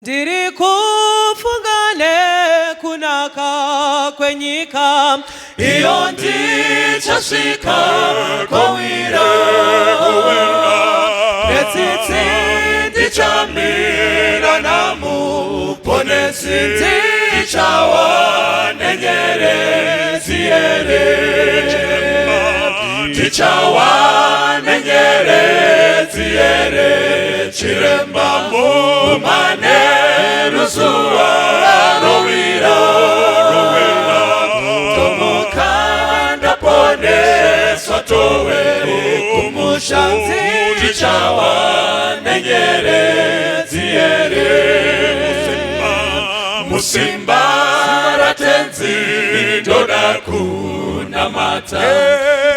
Ndiri kufunga nekunaka kwenyika iyo ndichasvika kowira netsitsi ndichamira namuponesi ndichawa nenyeredzi here tichawa nenyeredzi here chiremba manheru zuva rovira tomuka ndaponeswa tove kumusha tichawa nenyeredzi here musimba ratenzi ndoda kunamata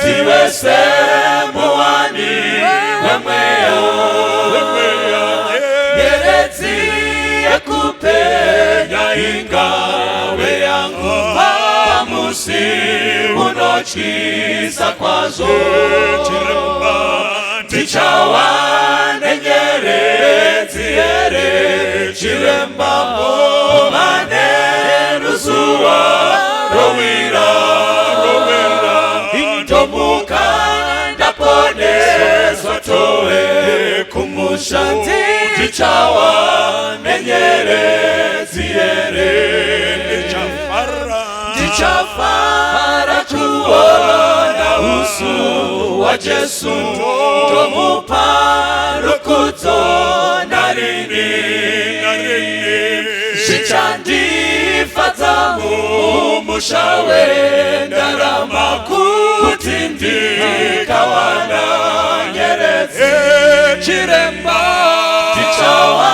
ndive semuwani wemweya nyeredzi yekupenya ingave yangu pamusi unotyisa kwazvo tichawa nenyeredzi here chiremba manheru zuva rowira ndomuka ndaponeswa tove kumusha ndichawa nenyeredzi here ndichafara kuona uso waJesu ndomupa rukudzo narini zvichandifadza mumusha wendarama kuti ndikawana nyeredzi chiremba tichawa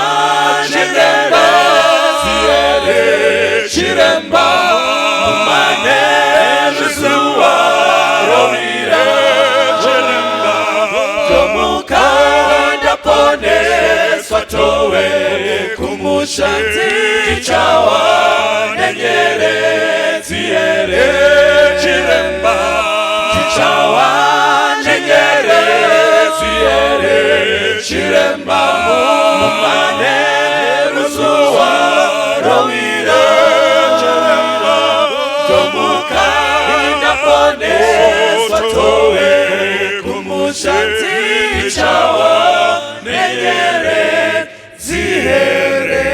nenyeredzi here chiremba manheru zuva rovira tomuka ndaponeswa tove kumusha tichawa nenyeredzi here chiremba tichawa nenyeredzi here chiremba manheru zuva rovira tomuka ndaponeswa tove kumusha tichawa nenyeredzi here.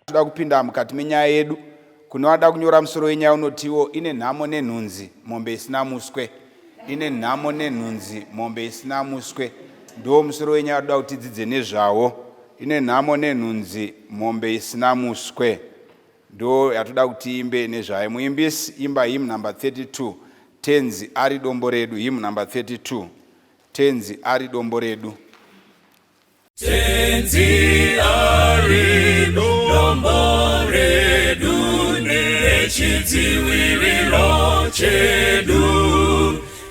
Toda kupinda mukati menyaya yedu. Kune vada kunyora musoro wenyaya unotiwo ine nhamo nenhunzi mombe isina muswe. Ine nhamo nenhunzi mombe isina muswe. Ndiwo musoro wenyaya watoda kuti tidzidze nezvawo. Ine nhamo nenhunzi mombe isina muswe. Ndo yatoda kuti tiimbe nezvayo. Muimbisi imba hymn number 32. Tenzi ari dombo redu hymn number 32. Tenzi ari dombo redu. Tenzi ari dombo redu nechidziviriro chedu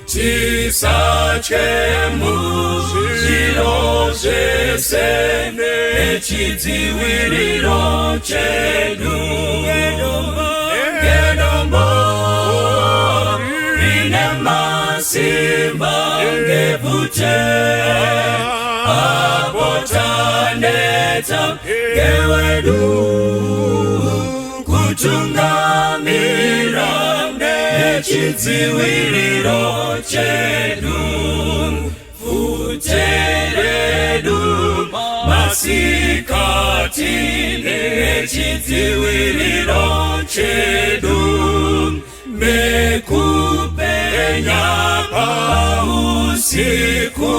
tisatye muzviro zvese nechidziviriro chedu ngedombo rine masimba ngebvute apo taneta ngewedu kutungamira nechidziviriro chedu bvute redu masikati nechidziviriro chedu nekupenya pausiku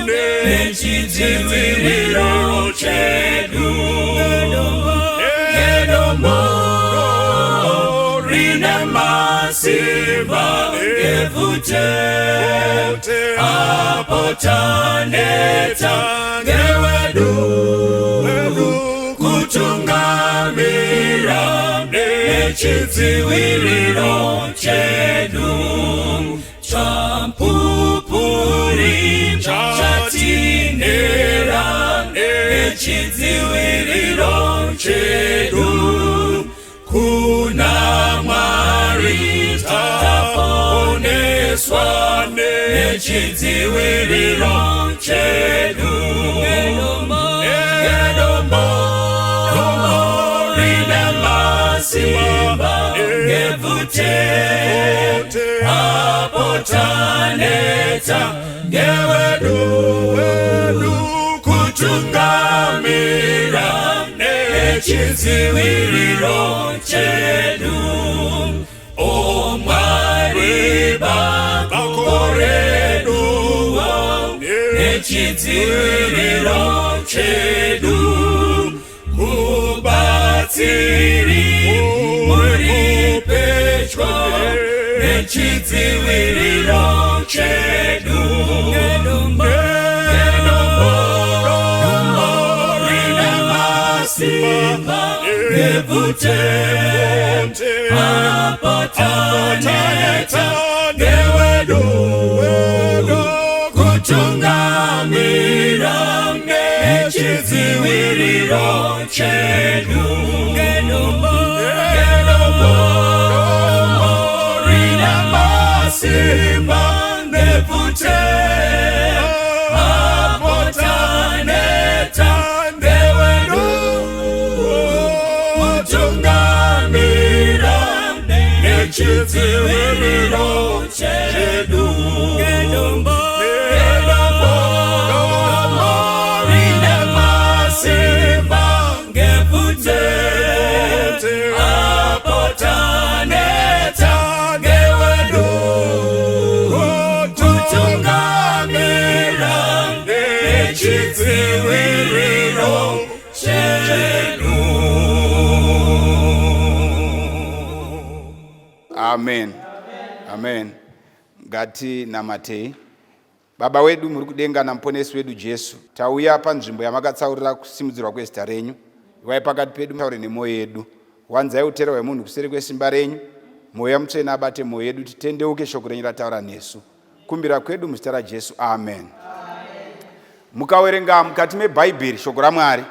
nechidziviriro chedu ngedombo rine masimba ngebvute apo taneta ngewedu kutungamira nechidziviriro chedu chamupupuri chatinera nechidziviriro chedu kuna Mwari taponeswa. Kusimbiswa nechidziviriro chedu. Nedombo rine masimba ngebvute apo taneta ndewedu kutungamira nechidziviriro chedu. O Mwari bako redu nechidziviriro chedu, mubatsiri muri pedyo nechidziviriro chedu. Nedombo rine masimba nebvute apo taneta ndewedu kutungamira nechidziviriro chedu. Nedombo rine masimba nebvute apo taneta ndewedu kutungamira nechidziviriro chedu. Nedombo rine masimba ngebvute apo taneta ndewedu kutungamira nechidziviriro chedu. Amen, amen. Ngatinamatei. Baba wedu muri kudenga namuponesi wedu Jesu, tauya panzvimbo yamakatsaurira kusimudzirwa kwezita renyu. Ivai pakati pedu, mutaure nemwoyo yedu. Wanzai utera hwemunhu kuseri kwesimba renyu. Mweya Mutsvene abate mwoyo yedu, titendeuke shoko renyu rataura nesu. Kumbira kwedu muzita raJesu, amen. Mukawerenga mukati meBhaibheri, shoko raMwari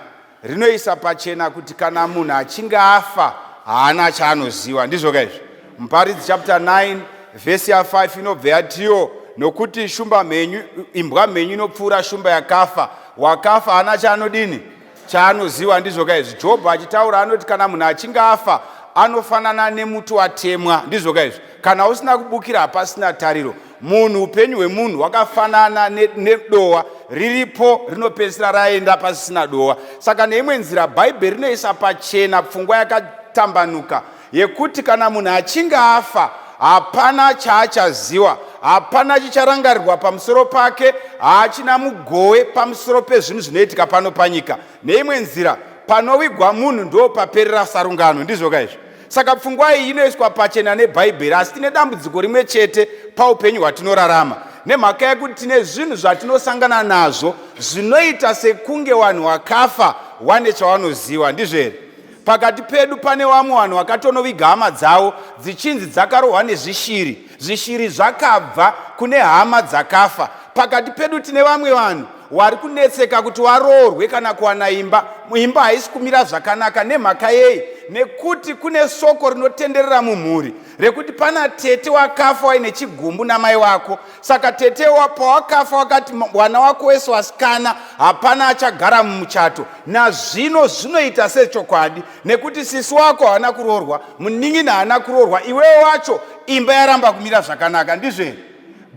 rinoisa pachena kuti kana munhu achinge afa haana chaanoziva. Ndizvo kaizvo? Muparidzi chapter 9 vhesi ya5 inobva yatiyo, nokuti shumba mhenyu, imbwa mhenyu inopfuura shumba yakafa. Wakafa haana chaanodini, chaanoziva. Ndizvo kaizvi? Jobho achitaura anoti kana munhu achinge afa anofanana nemuti watemwa. Ndizvo kaizvi? Kana usina kubukira hapasina tariro. Munhu, upenyu hwemunhu hwakafanana nedowa riripo rinopedzisira raenda pasisina dowa. Saka neimwe nzira Bhaibheri rinoisa pachena pfungwa yakatambanuka yekuti kana munhu achinge afa hapana chaachaziwa, hapana chicharangarirwa pamusoro pake, haachina mugowe pamusoro pezvinhu zvinoitika pano panyika. Neimwe nzira, panovigwa munhu ndo paperera sarungano. Ndizvo kaizvo? Saka pfungwa iyi inoiswa pachena neBhaibheri, asi tine dambudziko rimwe chete paupenyu hwatinorarama, nemhaka yekuti tine zvinhu zvatinosangana nazvo zvinoita sekunge vanhu vakafa wane chavanoziva. Ndizvo here? Pakati pedu pane vamwe vanhu vakatonoviga hama dzavo dzichinzi dzakarohwa nezvishiri, zvishiri zvakabva kune hama dzakafa. Pakati pedu tine vamwe vanhu wari kunetseka kuti waroorwe kana kuwana imba, imba haisi kumira zvakanaka. Nemhaka yei? Nekuti kune soko rinotenderera mumhuri rekuti pana tete wakafa waine chigumbu namai wako. Saka tete pawakafa wakati wana wako wese wasikana hapana achagara mumuchato. Nazvino zvinoita sechokwadi, nekuti sisi wako haana kuroorwa, munin'ina haana kuroorwa, iwewe wacho imba yaramba kumira zvakanaka. Ndizvo here?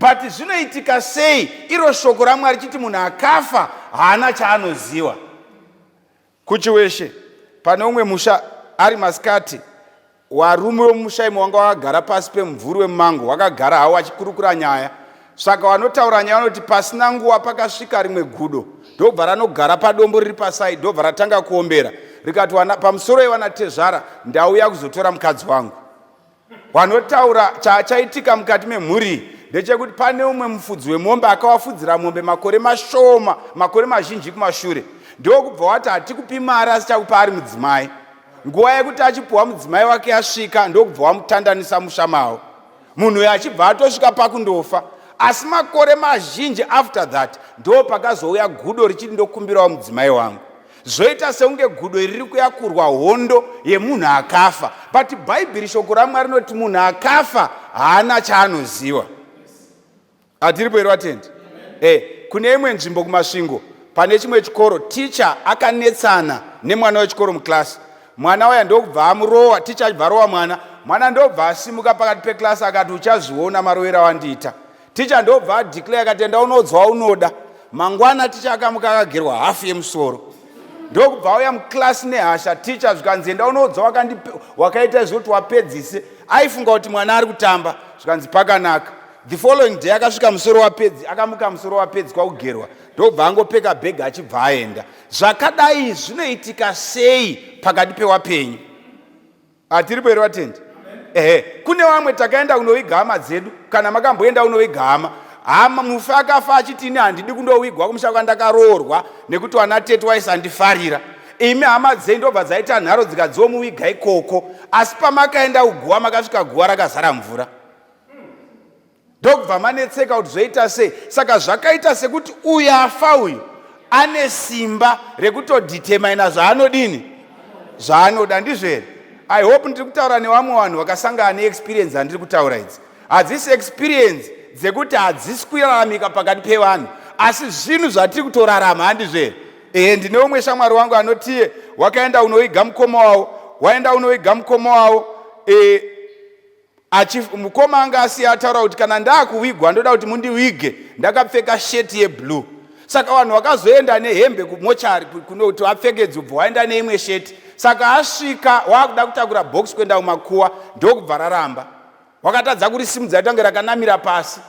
But zvinoitika sei iro shoko raMwari chiti munhu akafa haana chaanoziva? Kuchiweshe pane umwe musha, ari masikati, warume wemusha imo wanga wakagara pasi pemumvuri wemumango, wakagara hawo achikurukura nyaya. Saka vanotaura nyaya vanoti pasina nguva pakasvika rimwe gudo, ndobva ranogara padombo riri pasai, ndobva ratanga kuombera rikati, "Pamusoro yevana tezvara, ndauya kuzotora mukadzi wangu." Wanotaura chaitika mukati memhuri ndechekuti pane umwe mufudzi wemombe akawafudzira mombe makore mashoma, makore mazhinji kumashure, ndokubva wati, "Hatikupi mari, asi chakupa ari mudzimai." Nguva yekuti achipiwa mudzimai wake yasvika, ndokubva wamutandanisa musha mavo, munhu uyu achibva atosvika pakundofa. Asi makore mazhinji after that ndo pakazouya gudo richiti, "Ndokumbirawo mudzimai wangu." Zvoita sekunge gudo iri riri kuyakurwa hondo yemunhu akafa, but Bhaibheri, shoko raMwari rinoti munhu akafa haana chaanoziva. Hatiripo here vatendi? Eh, kune imwe nzvimbo kuMasvingo pane chimwe chikoro, ticha akanetsana nemwana wechikoro muklasi. Mwana uya ndokubva amurowa, ticha achibva arowa mwana. Mwana ndobva asimuka pakati peklasi akati uchazviona marovero awandiita. Ticha ndobva adeclare akati enda unodzwa unoda. Mangwana ticha akamuka akagerwa hafu yemusoro. Ndokubva auya muklasi nehasha ticha zvikanzi enda unodzwa wakaita izvo kuti wapedzise. Aifunga kuti mwana ari kutamba zvikanzi pakanaka. The following day akasvika musoro wapedzi, akamuka musoro wapedzi kwakugerwa ndobva angopeka bhegi achibva aenda. Zvakadai zvinoitika sei pakati pewapenyu? Hatiripo here vatendi? Ehe, kune vamwe takaenda kunoviga hama dzedu. Kana makamboenda kunoviga hama, hama mufi akafa achiti ini handidi kundovigwa kumusha kwandakaroorwa nekuti wana tete waisandifarira. Imi hama dzenyu ndobva dzaita nharo dzikadziomuviga ikoko, asi pamakaenda kuguva makasvika guva rakazara mvura. Ndokubva manetseka kuti zvoita sei. Saka zvakaita sekuti uyu afa uyu ane simba rekutodhitemaina zvaanodini, zvaanoda. Ndizvo here? I hope ndiri kutaura nevamwe vanhu vakasangana neexperience andiri kutaura idzi. Hadzisi experience dzekuti hadzisi kuraramika pakati pevanhu, asi zvinhu zvatiri kutorarama. Handizvo here? Ehe, ndine umwe shamwari wangu anotiye wakaenda unoviga mukoma wavo, waenda unoviga mukoma wavo e, Mukoma anga asiya ataura kuti kana ndaakuvigwa ndoda kuti mundiwige ndakapfeka sheti yeblue. Saka vanhu vakazoenda nehembe kumochari kunoti vapfekedzwe, bva waenda neimwe sheti. Saka asvika waakuda kutakura box kuenda kumakuwa, ndokubva raramba. Wakatadza kurisimudza ritange rakanamira pasi.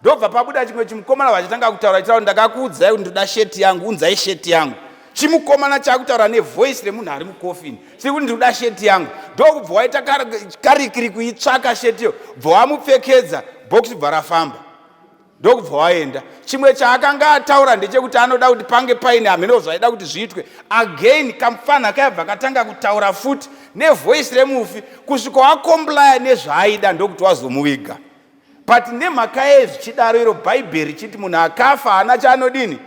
Ndobva pabuda chimwe chimukomana vachitanga kutaura chitaura ndakakuudzai kuti ndoda sheti yangu, unzai sheti yangu. Chimukomana chakutaura nevoice remunhu ari mukofini chiri kuti ndikuda sheti yangu. Ndokubva waita karikiri kuitsvaka shetiyo, bva wamupfekedza box bva rafamba, ndokubva waenda. Chimwe chaakanga ataura ndechekuti anoda kuti pange paine hameno zvaida kuti zviitwe. Again kamufana kayabva katanga kutaura futi nevoice remufi kusvika wakomplaya nezvaaida, ndokuti wazomuviga. But nemhaka yei zvichidaro iro Bhaibheri richiti munhu akafa haana chaanodini,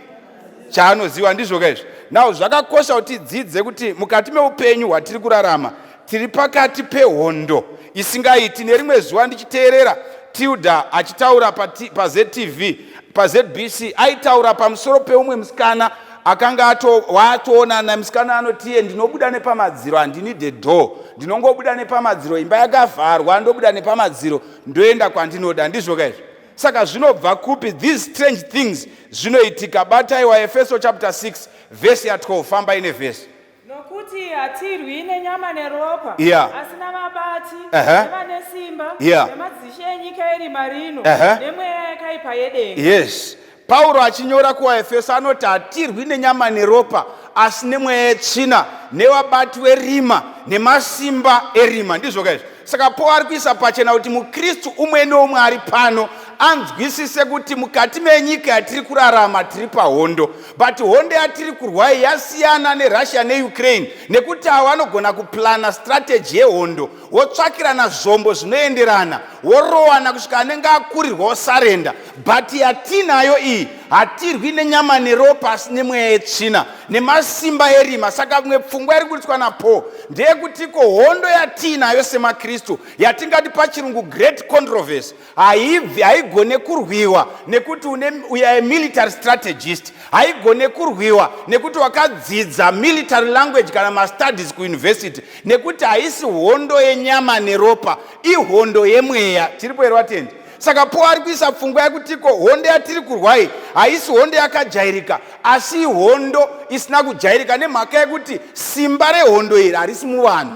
chaanoziva? Ndizvo ka izvi? Now zvakakosha kuti tidzidze kuti mukati meupenyu hwatiri kurarama tiri pakati pehondo isingaiti. Nerimwe zuva ndichiteerera Tilda achitaura paZTV, paZBC, aitaura pamusoro peumwe musikana akanga watoonana. Musikana anotiye ndinobuda nepamadziro, handinide door, ndinongobuda nepamadziro, imba yakavharwa, ndobuda nepamadziro ndoenda kwandinoda. Ndizvo ka izvi? Saka zvinobva kupi these strange things zvinoitika? Batai waEfeso chapter 6 vhesi ya 12, fambai nevhesi. Nokuti hatirwi nenyama neropa, asi navabati, nevane simba, nemadzishe enyika yerima rino, nemweya yakaipa yedenga. Yes. Pauro achinyora kuvaEfeso anoti hatirwi nenyama neropa, asi nemweya yetsvina, nevabati werima, nemasimba erima. Ndizvo ka izvi? Saka Paul ari kuisa pachena kuti muKristu umwe neumwe ari pano anzwisise kuti mukati menyika yatiri kurarama tiri pahondo, but hondo yatiri kurwa iyi yasiyana neRussia neUkraine, nekuti avo vanogona kuplana strategy yehondo, wotsvakirana zvombo zvinoenderana, worowana kusvika anenge akurirwa osarenda. But yatinayo iyi hatirwi nenyama neropa, asi nemweya yetsvina nemasimba erima. Saka imwe pfungwa iri kuiswa naPaul ndeyekutiko hondo yatiinayo semaKristu, yatingati pachirungu great controversy, haibvi, haigone kurwiwa nekuti une you are a military strategist, haigone kurwiwa nekuti wakadzidza military language kana mastudies kuuniversity, nekuti haisi hondo yenyama neropa, ihondo yemweya. Tiripo here vatendi? Saka Paul ari kuisa pfungwa yekutiko hondo yatiri kurwa iyi haisi hondo yakajairika, asi ihondo isina kujairika, nemhaka yekuti simba rehondo iri harisi muvanhu.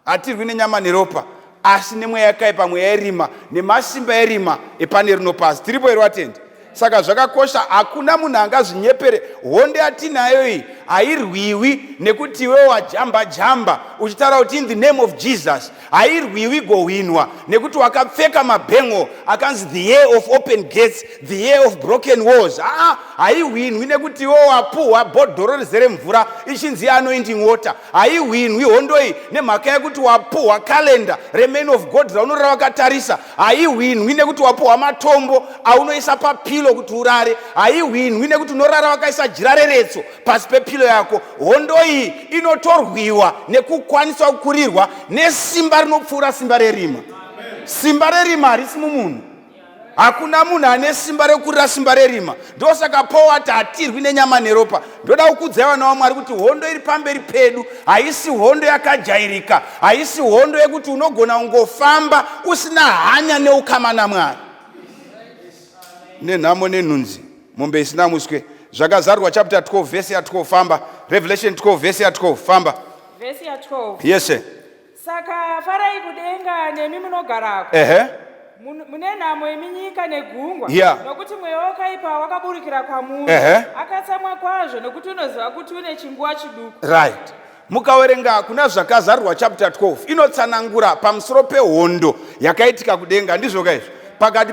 Hatirwi nenyama neropa, asi nemweya yakaipa, mweya yerima nemasimba erima epane rino pasi. Tiripo here vatendi? Saka zvakakosha, hakuna munhu angazvinyepere. Hondo yatinayo iyi hairwiwi nekuti iwe wajamba jamba uchitaura kuti in the name of Jesus. Hairwiwi gohwinwa nekuti wakapfeka mabhengo akanzi the year of open gates, the year of broken walls. Aa, haihwinwi nekuti iwe wapuhwa bhodhoro rizere mvura ichinzi anointing water. Haihwinwi hondo iyi nemhaka yekuti wapuhwa calendar reman of God raunorara wakatarisa. Haihwinwi nekuti wapuhwa matombo aunoisa papilo kuti urare. Haihwinwi nekuti unorara wakaisa jira reretso pasi pepilo yako. Hondo iyi inotorwiwa nekukwanisa kukurirwa nesimba rinopfuura simba rerima. Simba rerima harisi mumunhu. Hakuna munhu ane simba rekurira simba rerima. Ndosaka Paul ati hatirwi nenyama neropa. Ndoda kukudzai vana vaMwari kuti hondo iri pamberi pedu haisi hondo yakajairika, haisi hondo yekuti unogona kungofamba usina hanya neukama naMwari. Nenhamo nenhunzi, mombe isina muswe. Zvakazarurwa chapter 12 verse ya 12 famba. Revelation 12 verse ya 12 famba. Verse ya 12. Yes sir. Saka farai kudenga nemi munogarako. Ehe. Mune nhamo imi nyika negungwa. Yeah. Nokuti mweya wakaipa wakaburukira kwamuri. Ehe. Akatsamwa kwazvo nokuti unoziva kuti une chinguva chiduku. Right. Mukawerenga kuna Zvakazarurwa chapter 12 inotsanangura pamusoro pehondo yakaitika kudenga, ndizvo ka izvo? Pakati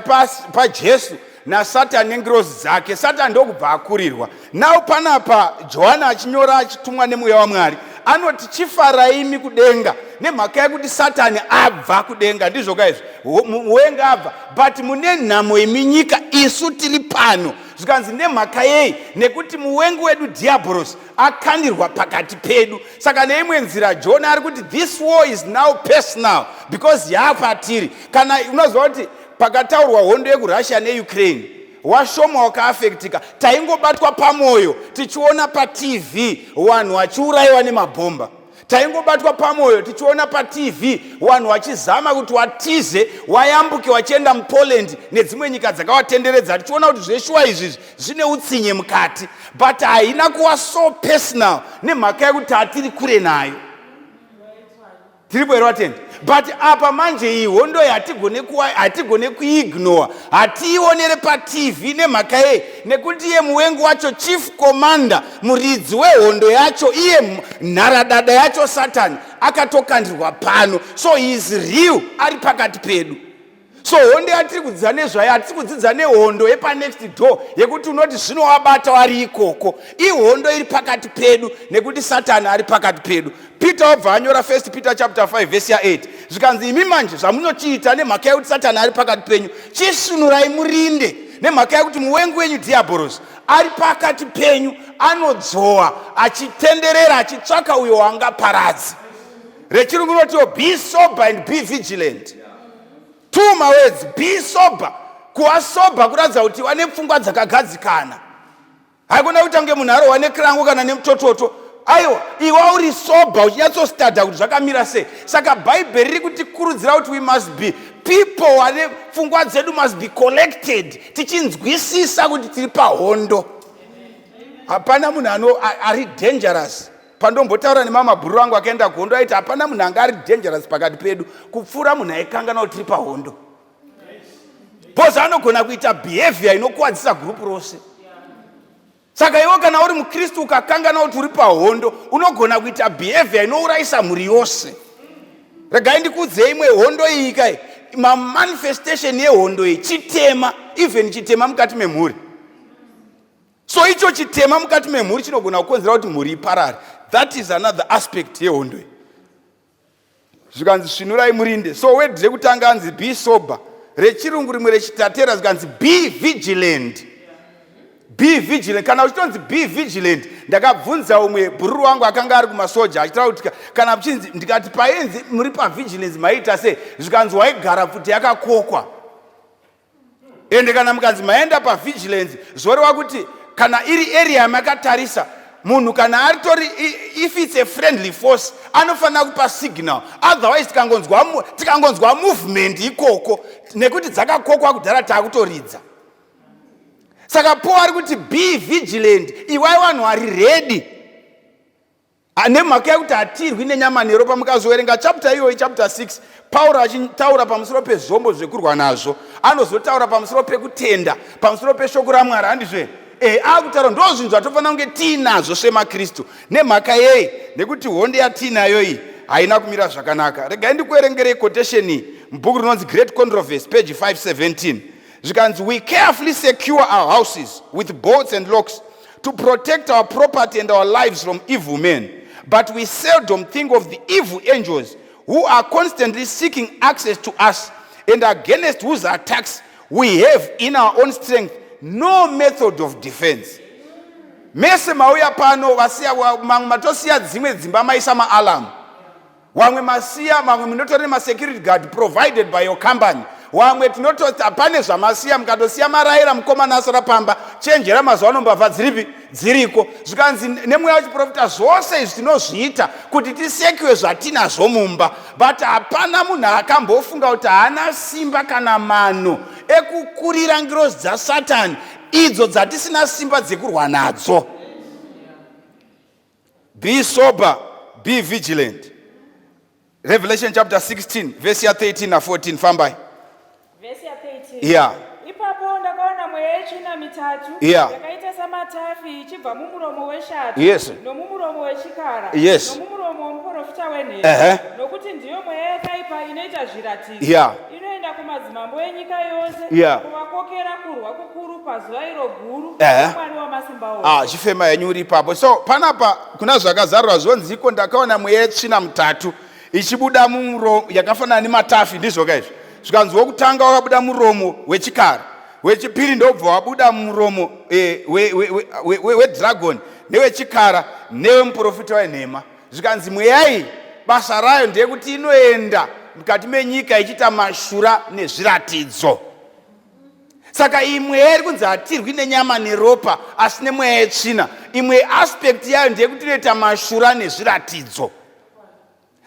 paJesu pa naSatani nengirozi dzake. Satani ndokubva akurirwa. Now panapa Johani achinyora achitumwa nemweya waMwari anoti chifaraimi kudenga nemhaka yekuti Satani abva kudenga, ndizvo ka izvo? Muwenga abva, but mune nhamo imi nyika, isu tiri pano. Zvikanzi nemhaka yei? Nekuti muwengi wedu Diaborosi akandirwa pakati pedu. Saka neimwe nzira John ari kuti this war is now personal because yaapatiri. Kana unoziva kuti pakataurwa hondo yekuRussia neUkraine, washoma wakaafektika, taingobatwa pamwoyo tichiona paTV vanhu vachiurayiwa nemabhomba. Taingobatwa pamwoyo tichiona paTV vanhu vachizama kuti watize wayambuke wachienda muPoland nedzimwe nyika dzakawatenderedza, tichiona kuti zveshuwa izvi zvine utsinye mukati, but haina kuwa so personal nemhaka yekuti hatiri kure nayo. Tiripo here vatendi? But apa manje iyi hondo iyi hatigone kuignore, hatiionere paTV nemhaka yei? Nekuti iye muwengi wacho, chief commander, muridzi wehondo yacho, iye nharadada yacho Satani, akatokandirwa pano. So he is real, ari pakati pedu. So hondo yatiri kudzidza nezvayo, hatisi kudzidza nehondo yepanext door yekuti unoti zvino wabata wari ikoko. Ihondo iri pakati pedu nekuti Satani ari pakati pedu. Peter wabva anyora 1 Peter chapter 5 verse ya 8, zvikanzi imi manje zvamunochiita nemhaka yekuti Satani ari pakati penyu, chisvinurai murinde nemhaka yekuti muwengi wenyu Diaborosi ari pakati penyu, anodzoa achitenderera achitsvaka uyo waangaparadzi. Rechirungu rinotiwo be sober and be vigilant. Two mawords, be sober. Kuva sober kuratidza kuti wane pfungwa dzakagadzikana. Haikona kuita kunge munhu arohwa nekirango kana nemutototo. Aiwa, iwa uri sober uchinyatsostadha kuti zvakamira sei. Saka Bhaibheri riri kutikurudzira kuti we must be people vane pfungwa dzedu must be collected, tichinzwisisa kuti tiri pahondo. Hapana munhu ari dangerous. Pandombotaura nemamabhuru angu akaenda kuhondo, aiti hapana munhu anga ari dangerous pakati pedu kupfuura munhu aikangana kuti tiri pahondo. Because anogona kuita behavior inokuwadzisa gurupu rose. Saka iwe kana uri muKristu ukakangana kuti uri pahondo, unogona kuita behavior inourayisa mhuri yose. Regai ndikuudzei imwe hondo iyi kai, mamanifestation yehondo iyi chitema, even chitema mukati memhuri. So icho chitema mukati memhuri chinogona kukonzera kuti mhuri iparare. That is another aspect yehondo iyi. Zvikanzi svinurai murinde. So word rekutanga anzi be sober. Rechirungu rimwe rechitatera zvikanzi be vigilant. Be vigilant. Kana uchitonzi be vigilant, ndakabvunza umwe bhururu wangu akanga ari kumasoja achitaura kuti kana uchinzi, ndikati painzi muri pavigilance maiita sei? Zvikanzi waigara pfuti yakakokwa. Ende kana mukanzi maenda pavigilance, zvoreva kuti kana iri area yamakatarisa, munhu kana aritori, if it's a friendly force, anofanira kupa signal. Otherwise tikangonzwa movement ikoko, nekuti dzakakokwa kudhara takutoridza. Saka Paul ari kuti be vigilant, iwai vanhu vari ready. Nemhaka yekuti hatirwi nenyama neropa. Mukazoverenga chapter iyoyi, chapter 6, Pauro achitaura pamusoro pezvombo zvekurwa nazvo, anozotaura pamusoro pekutenda, pamusoro peshoko raMwari, handizve? Akutaura ndo zvinhu zvatofanira kunge tiinazvo semaKristu. Nemhaka yei? Nekuti hondo yatiinayo iyi haina kumira zvakanaka. Regai ndikuerengerei quotation iyi mubhuku rinonzi Great Controversy, page 517. Zvikanzi, we carefully secure our houses with bolts and locks to protect our property and our lives from evil men, but we seldom think of the evil angels who are constantly seeking access to us and against whose attacks we have in our own strength no method of defense. Mese mauya pano vasiya mamwe matosiya dzimwe dzimba maisa maalarm, wamwe masiya, mamwe munotori nemasecurity guard provided by your company. Wamwe tinototi hapane zvamasiya, mukatosiya marayira mukomana asara pamba, chenjera mazuva ano mbavha dziripi dziriko. Zvikanzi nemweya wechiprofita zvose izvi tinozviita kuti tisekiwe zvatinazvo mumba, but hapana munhu akambofunga kuti haana simba kana mano ekukurira ngirozi dzasatani idzo dzatisina simba dzekurwa nadzo. Be sober, be vigilant. Revelation chapter 16 verse ya 13 na 14 fambai. Verse ya 13. Yeah. Ipapo ndakaona mweya yetsvina mitatu Yeah. yakaita samatafi ichibva mumuromo weshatu Yes. nomumuromo wechikara Yes. nomumuromo womuprofita wenhema Ehe. nokuti ndiyo mweya yakaipa inoita zviratidzo Yeah. inoenda kumadzimambo enyika yose Yeah. kuvakokera kurwa kukuru pazuva iro guru Ehe. raMwari wamasimba ose. Ah, chifema henyu uri ipapo. So panapa kuna zvakazarurwa zvonzi iko ndakaona mweya yetsvina mutatu ichibuda mumuromo yakafanana nematafi, ndizvo ka izvi. Zvikanzi wokutanga wakabuda muromo wechikara, wechipiri ndobva wabuda muromo wedragon newechikara newemuprofita wenhema. Zvikanzi mweya iyi basa rayo ndeyekuti inoenda mukati menyika ichiita mashura nezviratidzo. Saka iyi mweya iri kunzi hatirwi nenyama neropa asi nemweya yetsvina. Imwe aspect yayo ndeyekuti inoita mashura nezviratidzo.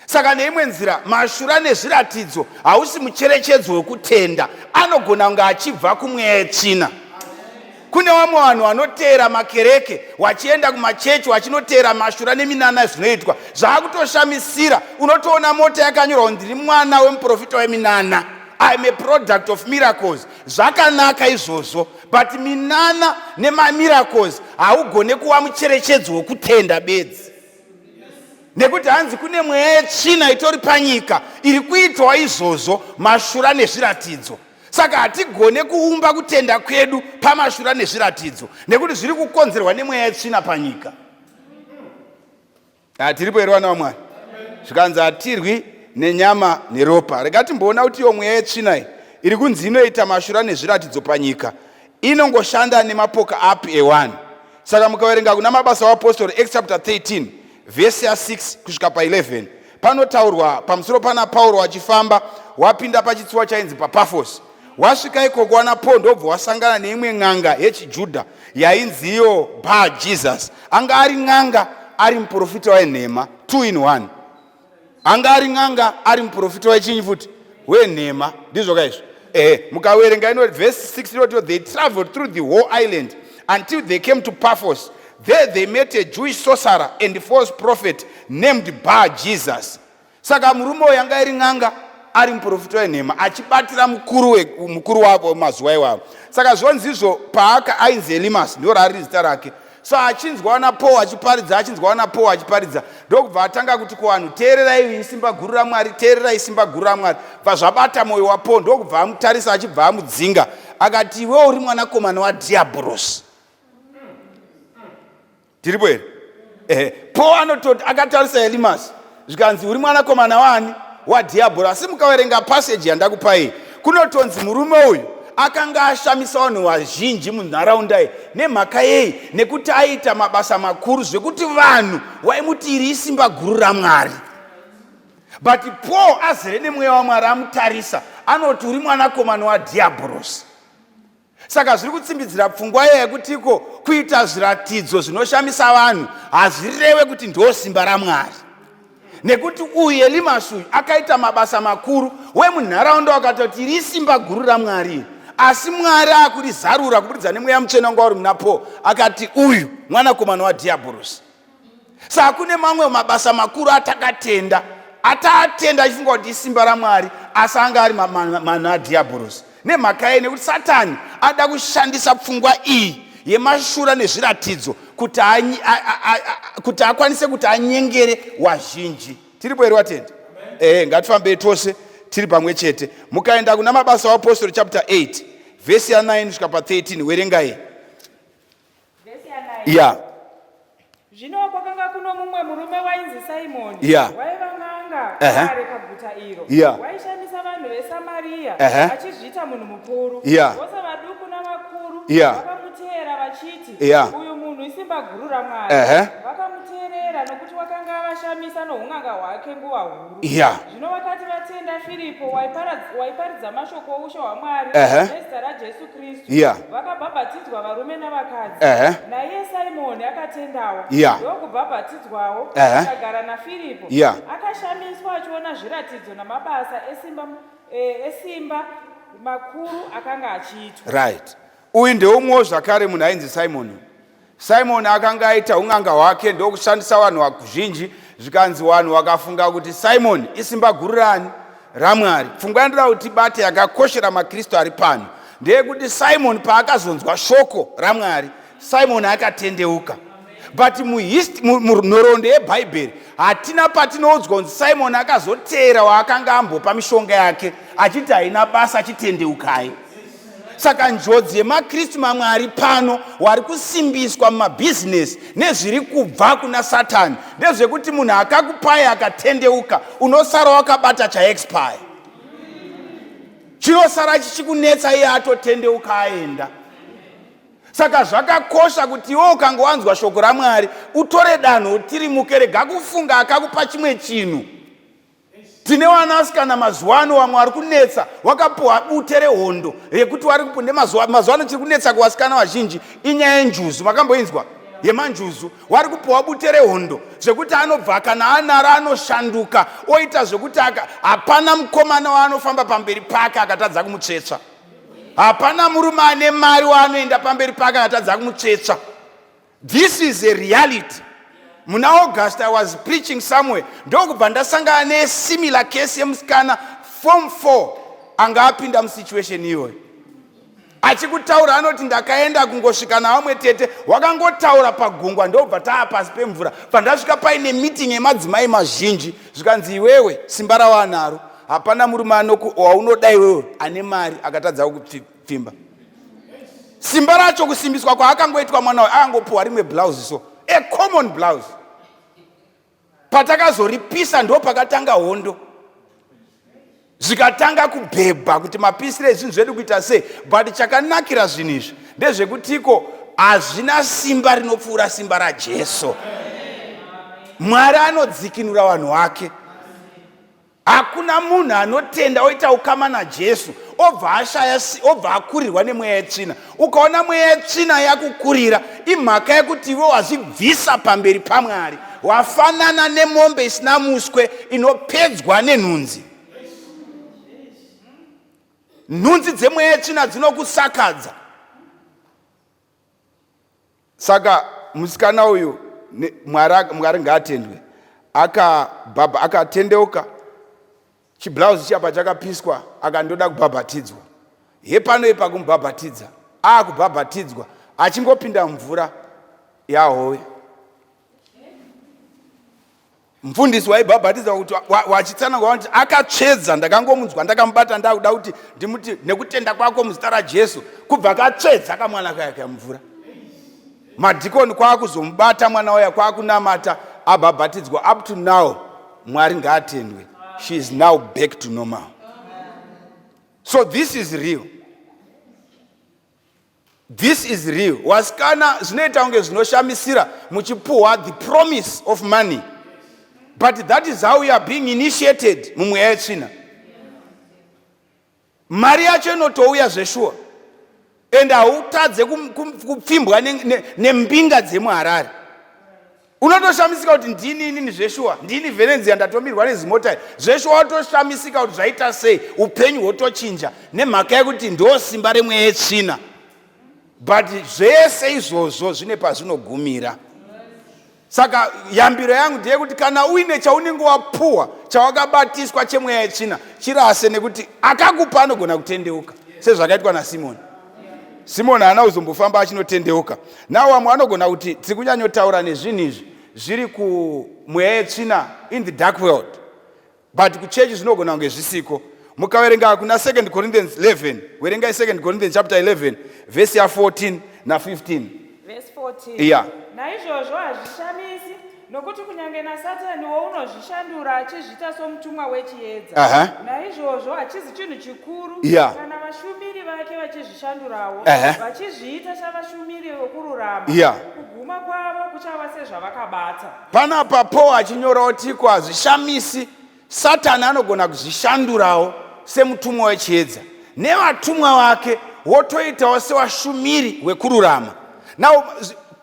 Saka neimwe nzira mashura nezviratidzo hausi mucherechedzo wekutenda, anogona kunge achibva kumweya yetsvina. Kune vamwe vanhu vanoteera makereke, wachienda kumachechi wachinoteera mashura neminana zvinoitwa zvaakutoshamisira. Unotoona mota yakanyorwa kuti ndiri mwana wemuprofita weminana, I'm a product of miracles. Zvakanaka izvozvo, but minana nemamiracles haugone kuva mucherechedzo wekutenda bedzi, nekuti hanzi kune mweya yetsvina itori panyika iri kuitwa izvozvo, mashura nezviratidzo. Saka hatigone kuumba kutenda kwedu pamashura nezviratidzo, nekuti zviri kukonzerwa nemweya yetsvina panyika. Tiripo here vana vaMwari? Zvikanzi hatirwi nenyama neropa. Rega timboona kuti iyo mweya yetsvina iyi iri kunzi inoita mashura nezviratidzo panyika inongoshanda nemapoka api ewanhu. Saka mukaverenga kuna Mabasa vaApostori Acts chapter 13 vhesi ya 6 kusvika pa11, panotaurwa pamusoro pana Pauro achifamba wapinda pachitsuwa chainzi paPafos. Wasvika ikoko wana Paul ndobva wasangana neimwe n'anga yechiJudha yainziyo Bar Jesus. Anga ari n'anga ari muprofita wenhema, 2 in 1. Anga ari n'anga ari muprofita wechinyi futi wenhema, ndizvo ka izvo? Ehe, mukaverenga ino verse 6 inoti they traveled through the whole island until they came to Paphos. There they met a Jewish sorcerer and false prophet named Bar Jesus. Saka murume uyu anga iri n'anga ari muprofita wenhema achibatira mukuru wavo mazuva iwayo. Saka zvonzi izvo paaka ainzi Elimas, ndiro rari zita rake. So achinzwa wana Paul achiparidza, achinzwa wana Paul achiparidza, ndokubva atanga kuti kuvanhu, teererai simba guru raMwari, teererai simba guru raMwari. Bva zvabata mwoyo waPaul, ndokubva amutarisa achibva amudzinga, akati iwe uri mwanakomana waDhiabhorosi. Tiripo here? Ehe. Paul anototi akatarisa Elimas, zvikanzi uri mwanakomana wani? WaDhiabhoro. Asi mukaverenga passage yandakupai, kunotonzi murume uyu akanga ashamisa vanhu vazhinji munharaunda iyi. Nemhaka yei? Nekuti aiita mabasa makuru zvekuti vanhu waimuti iri isimba guru raMwari. But Paul azere nemweya waMwari amutarisa, anoti uri mwanakomana waDhiabhorosi. Saka zviri kutsimbidzira pfungwa iya yekuti iko kuita zviratidzo zvinoshamisa vanhu hazvirewe kuti ndo simba raMwari. Nekuti uyu Elimas uyu akaita mabasa makuru, wemunharaunda wakatoti iri simba guru raMwari iri. Asi Mwari akurizarura kuburikidza nemweya mutsvene wanga uri muna Paul, akati uyu mwanakomana waDhiabhorosi. Saka kune mamwe mabasa makuru atakatenda, ataatenda achifunga kuti isimba raMwari, asi anga ari mano aDhiabhorosi. Nemhaka yei? Nekuti Satani ada kushandisa pfungwa iyi yemashura nezviratidzo kuti akwanise kuti anyengere wazhinji. Tiripo here watendi? Ehe, ngatifambei tose tiri pamwe chete. Mukaenda kuna Mabasa vaApostori chapter 8 vhesi ya 9 kusvika pa 13, werengai. Vhesi ya 9. Yeah. Zvino kwakanga kuno mumwe murume wainzi Simoni, Yeah. waiva n'anga Uh-huh. kare paguta iro, Yeah. waishamisa vanhu veSamaria, Uh-huh. achizviita munhu mukuru. Yeah. Vose vaduku navakuru Yeah. vakamuteera vachiti, Yeah. uyu munhu isimba guru raMwari. Vakamuteerera, nokuti wakanga avashamisa noun'anga hwake nguva huru. Zvino vakati vatenda Firipo waiparidza mashoko oushe hwaMwari nezita raJesu Kristu, vakabhabhatidzwa varume navakadzi. Naiye Simoni akatendawo, ndokubhabhatidzwawo, akagara naFiripo. Akashamiswa achiona zviratidzo namabasa esimba, esimba makuru akanga achiitwa. Right. Uyu ndeumwewo zvakare munhu ainzi Simoni. Simoni akanga aita un'anga hwake ndokushandisa vanhu vazhinji, zvikanzi vanhu vakafunga kuti Simoni isimba guru rani? RaMwari. Pfungwa yandoda kuti tibate yakakoshera maKristu ari pano ndeyekuti Simoni paakazonzwa shoko raMwari, Simoni akatendeuka. But munhoroondo yeBhaibheri hatina patinoudzwa kunzi Simoni akazoteera waakanga ambopa mishonga yake achiti haina basa, achitendeukai. Saka njodzi yemaKristu mamwe ari pano wari kusimbiswa mumabhizinesi nezviri kubva kuna Satani ndezvekuti munhu akakupai akatendeuka, unosara wakabata chaexpire, chinosara chichikunetsa iye atotendeuka aenda. Saka zvakakosha kuti iwe ukange wanzwa shoko raMwari utore danho utirimuke, rega kufunga akakupa chimwe chinhu. Tine vanasikana mazuva ano vamwe vari kunetsa, wakapuwa bute rehondo rekuti wari kupunde mazuva mazuva ano chiri kunetsa kuvasikana vazhinji inyaya yenjuzu. Makamboinzwa yemanjuzu? Wari kupuwa bute rehondo zvekuti anobva kana anara anoshanduka oita zvekuti hapana mukomana waanofamba pamberi pake akatadza kumutsvetsva. Hapana murume ane mari waanoenda pamberi pake akatadza kumutsvetsva. This is a reality. Muna August I was preaching somewhere, ndokubva ndasangana nesimilar case yemusikana form 4 anga apinda musituation iyoyo. Achikutaura anoti ndakaenda kungosvika navamwe tete, wakangotaura pagungwa ndobva taa pasi pemvura. Pandasvika paine meeting yemadzimai mazhinji, zvikanzi iwewe simba rawanaro hapana murume waunoda iwewe ane mari akatadza kukupfimba. Simba racho kusimbiswa kwaakangoitwa mwana uyu, akangopuwa rimwe blouse so, a common blouse. Patakazoripisa ndo pakatanga hondo, zvikatanga kubhebha kuti mapisire ezvinhu zvedu kuita sei. But chakanakira zvinhu izvi ndezvekutiko hazvina simba rinopfuura simba raJesu. Mwari anodzikinura vanhu vake. Hakuna munhu anotenda oita ukama naJesu obva ashaya, obva akurirwa nemweya yetsvina. Ukaona mweya yetsvina yakukurira, imhaka yekuti iwe wazvibvisa pamberi paMwari. Wafanana nemombe isina muswe inopedzwa nenhunzi. Nhunzi dzemweya yetsvina dzinokusakadza. Saka musikana uyu, Mwari ngaatendwe, akabhabha, akatendeuka, chiblauzi chiya pachakapiswa akandoda kubhabhatidzwa. Hepano ipa kumubhabhatidza, akubhabhatidzwa achingopinda mvura yahove. Mfundisi waibhabhatidza kuti wachitsanangura kuti akatsvedza, ndakangomunzwa ndakamubata ndakuda kuti ndimuti nekutenda kwako muzita raJesu, kubva akatsvedza kamwana kaya kaya mvura. Madhikoni kwakuzomubata mwana waya kwakunamata abhabhatidzwa. Up to now Mwari ngaatendwe, she is now back to normal. So this is real. This is real. Wasikana zvinoita kunge zvinoshamisira muchipuhwa the promise of money. But that is how you are being initiated mumweya yetsvina. Mari yacho inotouya zveshuwa. And hautadze kupfimbwa nembinga dzemuHarare. Unotoshamisika kuti ndini inini zveshuwa, ndini Venenzia ndatomirwa nezimota iri. Zveshuwa wotoshamisika kuti zvaita sei, upenyu hwotochinja nemhaka yekuti ndo simba remweya yetsvina. But zvese izvozvo zvine pazvinogumira. Saka yambiro yangu ndeyekuti kana uine chaunenge wapuwa chawakabatiswa chemweya yetsvina, chirase, nekuti akakupa anogona kutendeuka sezvakaitwa naSimoni. Simoni haana kuzombofamba achinotendeuka. Now vamwe vanogona kuti tiri kunyanyotaura nezvinhu izvi zviri kumweya yetsvina in the dark world, but kuchechi zvinogona kunge zvisiko. Mukaverenga kuna 2 Corinthians 11, verengai 2 Corinthians chapter 11 verse ya 14 na 15. Verse 14. Yeah. Naizvozvo hazvishamisi, nokuti kunyange naSataniwo unozvishandura achizviita somutumwa wechiedza. Naizvozvo hachizi chinhu chikuru Yeah. kana vashumiri vake vachizvishandurawo, vachizviita chavashumiri vokururama, kuguma kwavo kuchava sezvavakabata. Panapa Paul achinyorawo tiko hazvishamisi Satani anogona kuzvishandurawo semutumwa wechiedza nevatumwa vake wotoitawo sewashumiri wekururama. Now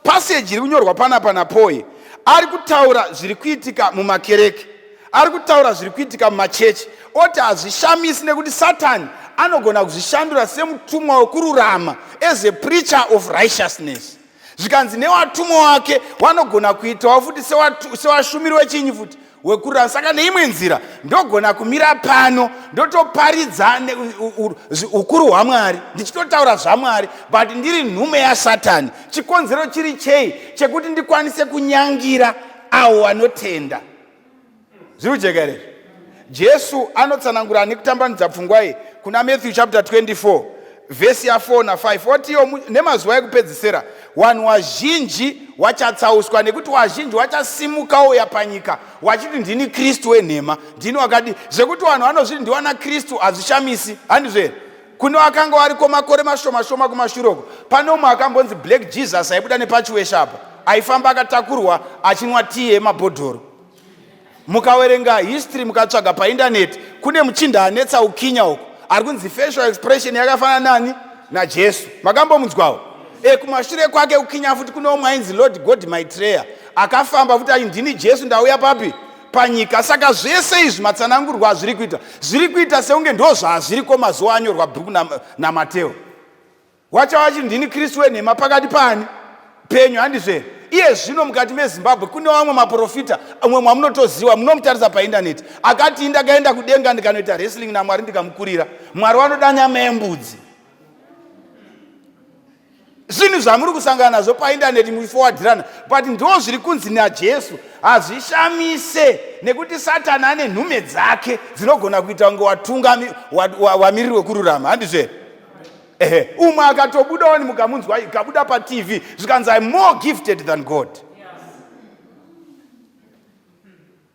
passage iri kunyorwa panapa naPaul ari kutaura zviri kuitika mumakereke, ari kutaura zviri kuitika mumachechi, oti hazvishamisi nekuti Satani anogona kuzvishandura semutumwa wekururama, as a preacher of righteousness. Zvikanzi newatumwa wake wanogona kuitawo futi sewashumiri wechinyi futi wekururama. Saka neimwe nzira ndogona kumira pano ndotoparidza ukuru hwaMwari, ndichitotaura zvaMwari, but ndiri nhume yaSatani. Chikonzero chiri chei chekuti ndikwanise kunyangira avo vanotenda? Zviri kujeka here? Jesu anotsanangura nekutambanudza pfungwa iyi kuna Matthew chapter 24 vhesi ya4 na5, otiyo nemazuva ekupedzisira vanhu wazhinji wachatsauswa, nekuti wazhinji wachasimuka ouya panyika wachiti ndini Kristu wenhema, ndini wakadi. Zvekuti vanhu vanozviti ndiwana Kristu hazvishamisi, handizvo here? Kune wakanga wariko makore mashoma shoma kumashure uko, pane umwe akambonzi Black Jesus aibuda nepachiwesha apa, aifamba akatakurwa achinwa tii yemabhodhoro. Mukawerenga history, mukatsvaga paindaneti, kune muchinda anetsa ukinya uko ari kunzi facial expression yakafanana nani? NaJesu. Makambomunzwawo? Kumashure kwake ukinya futi kune umwe ainzi Lord God Maitreya, akafamba futi achi ndini Jesu ndauya papi? Panyika. Saka zvese izvi matsanangurwa azviri kuita, zviri kuita seunge ndo zvazviriko mazuva anyorwa bhuku naMateo. Wacha wachi ndini Kristu wenhema pakati paani? Penyu, handizvo? Iye zvino mukati meZimbabwe kune vamwe maprofita, umwe mwamunotoziva, munomutarisa paindaneti, akati ndakaenda kudenga ndikanoita wrestling naMwari ndikamukurira. Mwari wanoda nyama yembudzi. Zvinhu zvamuri kusangana nazvo paindaneti muchifowadhirana, but ndo zviri kunzi naJesu hazvishamise, nekuti Satani ane nhume dzake dzinogona kuita kunge watungami wamiriri wekururama, handizvo here? Ehe, umwe akatobudawo mukamunzwa ikabuda paTV zvikanzi I'm more gifted than God.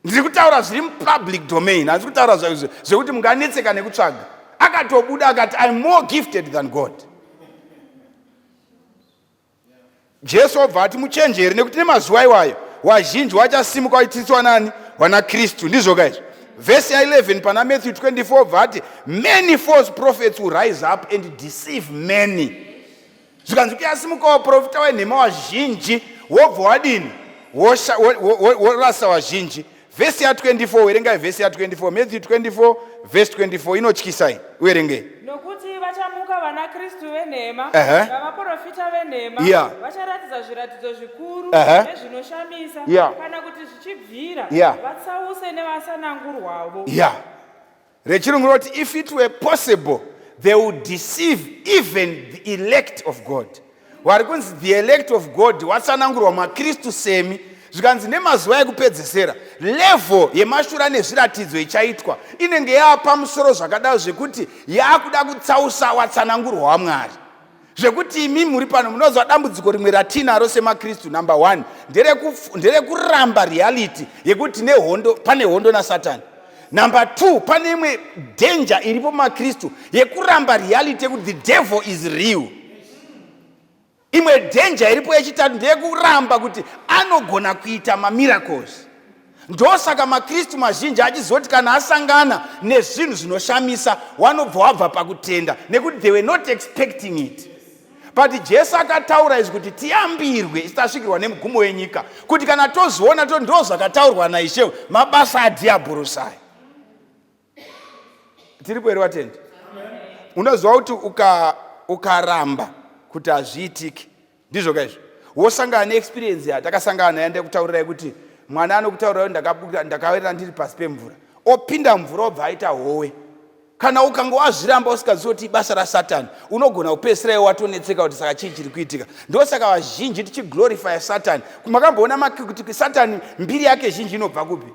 Ndiri kutaura zviri mupublic domain, handisi kutaura zvekuti munganetseka nekutsvaga. Akatobuda akati I'm more gifted than God. Jesu obva ati muchenjeri, nekuti nemazuva iwayo wazhinji wachasimuka wachitsitsiwa nani? Wana Kristu. Ndizvo ka izvo? Vhesi ya11 pana Matthew 24 obva ati many false prophets will rise up and deceive many. Zvikanzi kuyasimuka waprofita wenhema wazhinji, wobva wadini? Worasa wazhinji. Vhesi ya24, werengai vhesi ya24, Matthew 24 vhesi 24, inotyisai, uverengei. Nokuti vachamuka vana Kristu venhema navaprofita venhema, vacharatidza zviratidzo zvikuru nezvinoshamisa, kana kuti zvichibvira, vatsause nevasanangurwavo. Rechirungu roti if it were possible they would deceive even the elect of God. Wari kunzi the elect of God watsanangurwa maKristu semi. Zvikanzi nemazuva ekupedzesera level yemashura nezviratidzo ichaitwa inenge yaapamusoro zvakadaro zvekuti yaakuda kutsausa watsanangurwa waMwari. Zvekuti imi muri pano munoziva dambudziko rimwe ratinaro semaKristu, number 1 nderekuramba reality yekuti nehondo, pane hondo naSatani. Number 2, pane imwe danger iripo mumaKristu yekuramba reality yekuti the devil is real. Imwe danger iripo yechitatu ndeyekuramba kuti anogona kuita mamiracles. Ndosaka maKristu mazhinji achizoti kana asangana nezvinhu zvinoshamisa wanobva wabva pakutenda, nekuti they were not expecting it. But Jesu akataura izvi kuti tiyambirwe isu tasvikirwa nemugumo wenyika, kuti kana tozviona to ndo zvakataurwa naIshe, mabasa adhiabhorosi aya. Tiripo here vatendi? Unoziva kuti ukaramba kuti hazviitiki, ndizvo kaizvo, wosangana neexperience yatakasangana nayo ndekutaurirai kuti mwana anokutaurira kuti ndakawira ndiri pasi pemvura, opinda mvura obva aita howe. Kana ukanga wazviramba usikazivi kuti ibasa raSatani, unogona kupedzisira iwe watonetseka kuti saka chii chiri kuitika. Ndosaka vazhinji tichiglorifya Satani. Makamboona kuti Satani mbiri yake zhinji inobva kupi?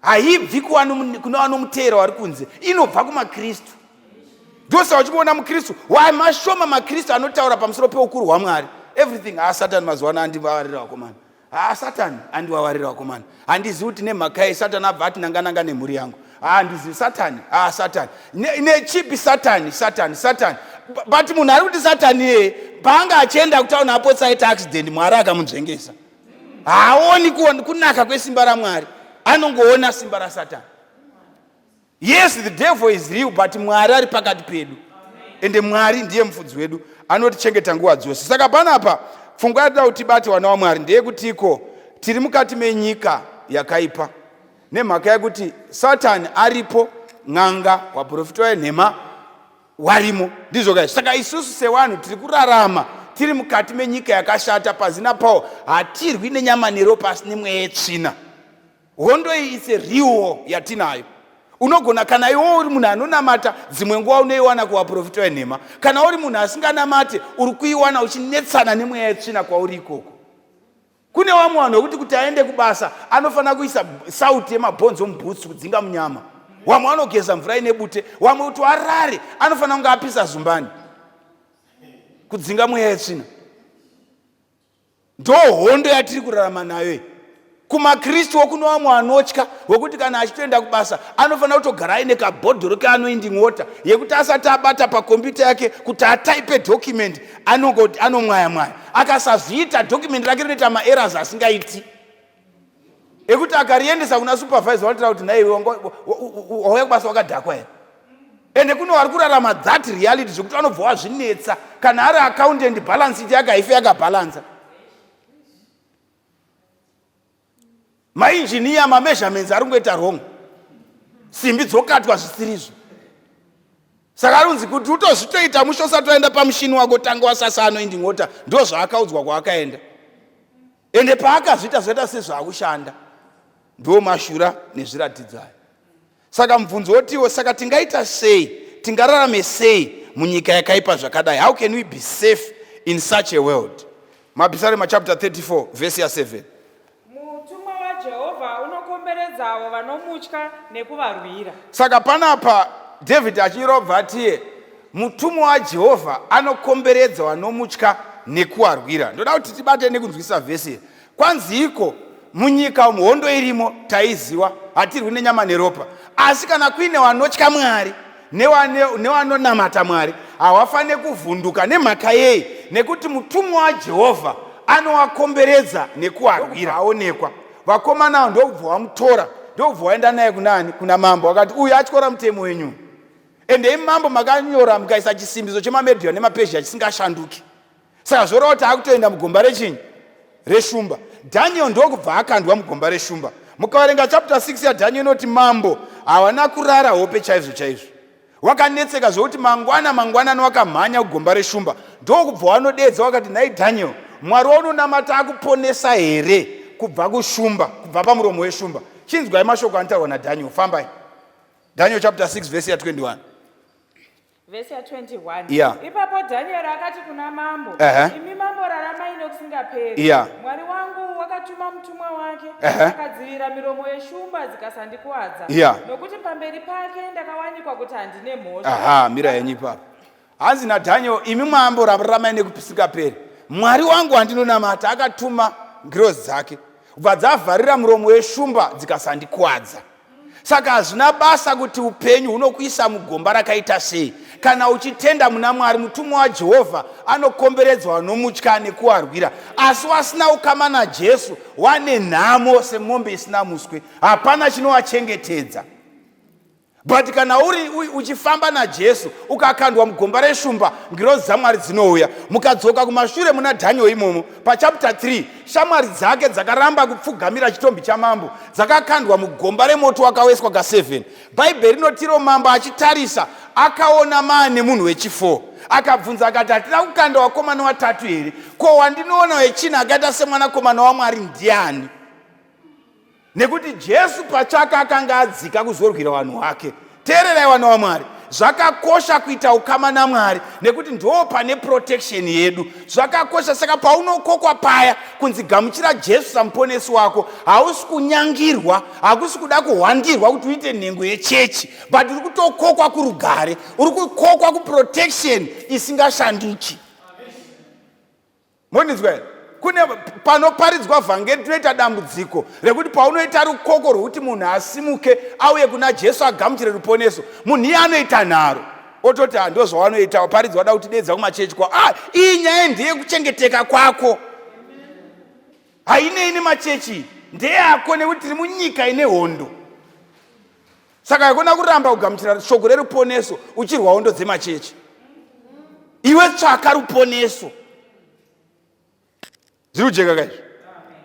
Haibvi kune vanomuteera vari kunze, inobva kumaKristu. Ndosaka uchimuona muKristu wamashoma maKristu anotaura pamusoro peukuru hwaMwari. Everything Satani mazuva ano andivavarira vakomana. Haa, Satani andiwawarira vakomana. Handizivi kuti nemhaka yei Satani abva ati nangananga nemhuri yangu. Haa, handizivi Satani. Haa, Satani. Nechipi Satani, Satani, Satani. But munhu ari kuti Satani iyeye paanga achienda kutauni apotsa aita accident, Mwari akamunzvengesa. Haaoni kunaka kwesimba raMwari, anongoona simba raSatani. Yes, the devil is real, but Mwari ari pakati pedu. Ende Mwari ndiye mufudzi wedu, anotichengeta nguva dzose. Saka panapa pfungwa yatida kuti tibate vana vaMwari ndeyekutiko tiri mukati menyika yakaipa nemhaka yekuti Satani aripo, n'anga, vaprofita venhema warimo. Ndizvo kai. Saka isusu sevanhu tiri kurarama tiri mukati menyika yakashata, pazina pawo hatirwi nenyama neropa asi nemweya yetsvina. Hondo iyi it's a real war yatinayo. Unogona kana iwe uri munhu anonamata, dzimwe nguva unoiwana kuvaprofita venhema. Kana uri munhu asinganamate, uri kuiwana uchinetsana nemweya yetsvina kwauri ikoko. Kune vamwe vanhu vekuti kuti aende kubasa anofanira kuisa sauti yemabhonzo mubhutsu kudzinga munyama. Vamwe vanogeza mvura ine bute, vamwe kuti arare anofanira kunge apisa zumbani kudzinga mweya yetsvina. Ndo hondo yatiri kurarama nayo iyi. KumaKristu wokuno vamwe vanotya wekuti kana achitoenda kubasa anofanira kutogara aine kabhodhoro keanointing water yekuti asati abata pakombiyuta yake kuti ataipe document anongoti anomwaya mwaya. Akasazviita document rake rinoita maerrors asingaiti ekuti akariendesa kuna supervisor vanotaura kuti nhai iwe wauya kubasa wakadhakwa here? Ende kune vari kurarama that reality zvekuti vanobva wazvinetsa. Kana ari accountant balance sheet yake haife yakabhalansa. Mainjiniya mameasurements ari kungoita wrong, simbi dzokatwa zvisirizvo. Saka ari kunzi kuti utozvitoita mushe usati waenda pamushini wako tanga wasasa anointing water. Ndo zvaakaudzwa kwaakaenda, ende paakazviita zvaita sezvaakushanda. Ndo mashura nezviratidzo aya. Saka mubvunzo wotiwo, saka tingaita sei, tingararame sei munyika yakaipa zvakadai? How can we be safe in such a world? Mapisarema chapter 34 verse ya 7. Mutumwa waJehovha unokomberedza avo vanomutya nekuvarwira. Saka panapa David achinyora obva atiye mutumwa waJehovha anokomberedza vanomutya nekuvarwira. Ndoda kuti tibate nekunzwisisa vhesi iri. Kwanziiko munyika umu hondo irimo taiziwa, hatirwi nenyama neropa. Asi kana kuine vanotya Mwari nevanonamata Mwari hawafanire kuvhunduka. Nemhaka yei? Nekuti mutumwa waJehovha anowakomberedza nekuwarwira. Aonekwa vakomana avo ndokubva wamutora, ndokubva waenda naye kunani? Kuna mambo. Vakati uyu atyora mutemo wenyu, ende imi mambo makanyora mukaisa chisimbiso chemaMedhia nemaPezhia chisingashanduki. Saka zvoreva kuti akutoenda mugomba rechinyi? Reshumba. Daniel ndokubva akandwa mugomba reshumba. Mukaverenga chapter 6 yaDaniel inoti mambo hawana kurara hope chaizvo chaizvo. Wakanetseka zvekuti mangwana mangwanani wakamhanya kugomba reshumba, ndokubva wanodedza wakati, nhai Daniel, Mwari waunonamata akuponesa here kubva kushumba, kubva pamuromo weshumba? Chinzwai mashoko anotaurwa naDaniel. Fambai. Daniel chapter 6 verse ya 21. Vhesi ya 21. Yeah. Ipapo Dhanieri akati kuna mambo, uh -huh. Imi mambo raramai nokusingaperi. Yeah. Mwari wangu wakatuma mutumwa wake, uh -huh. akadzivira miromo yeshumba dzikasandikuwadza. Yeah. Nokuti pamberi pake ndakawanikwa kuti handine mhosva. Aha, mira yenyu ipapo. Hanzi naDaniel, imi mambo raramai nekusingaperi. Mwari wangu wandinonamata akatuma ngirozi dzake kubva dzavharira muromo weshumba dzikasandikuwadza. Saka hazvina basa kuti upenyu hunokuisa mugomba rakaita sei. Kana uchitenda muna Mwari, mutumwa waJehovha anokomberedzwa vanomutya nekuvarwira. Asi wasina ukama naJesu wane nhamo semombe isina muswe, hapana chinovachengetedza. But kana uri uchifamba naJesu, ukakandwa mugomba reshumba, ngirozi dzaMwari dzinouya. Mukadzoka kumashure muna Daniel imomo pachapter 3, shamwari dzake dzakaramba kupfugamira chitombi chamambo dzakakandwa mugomba remoto wakaweswa ka7. Bhaibheri rinotiro mambo achitarisa akaona maane munhu wechi4, akabvunza akati, hatina kukanda wakomana watatu here? Ko wandinoona wechina akaita semwanakomana waMwari ndiani? Nekuti Jesu pachake akanga adzika kuzorwira vanhu wake. Teererai vana vaMwari, zvakakosha kuita ukama naMwari nekuti ndo pane protection yedu. Zvakakosha. Saka paunokokwa paya kunzi gamuchira Jesu samuponesi wako, hausi kunyangirwa, hakusi kuda kuhwandirwa kuti uite nhengo yechechi, but uri kutokokwa kurugare, uri kukokwa kuprotection isingashanduki. Mondinzwa here? Kune panoparidzwa vhangeri tinoita dambudziko rekuti paunoita rukoko rwekuti munhu asimuke auye kuna Jesu agamuchire ruponeso, munhu iye anoita nharo ototi ah, ndozvawanoita waparidzi wada kutidedza kumachechi kwa ah, iyi nyaya ndeyekuchengeteka kwako, hainei nemachechi, ndeyako nekuti tiri munyika ine hondo. Saka haikona kuramba kugamuchira shoko reruponeso uchirwa hondo dzemachechi. Iwe tsvaka ruponeso. Zviri kujeka kaizvi?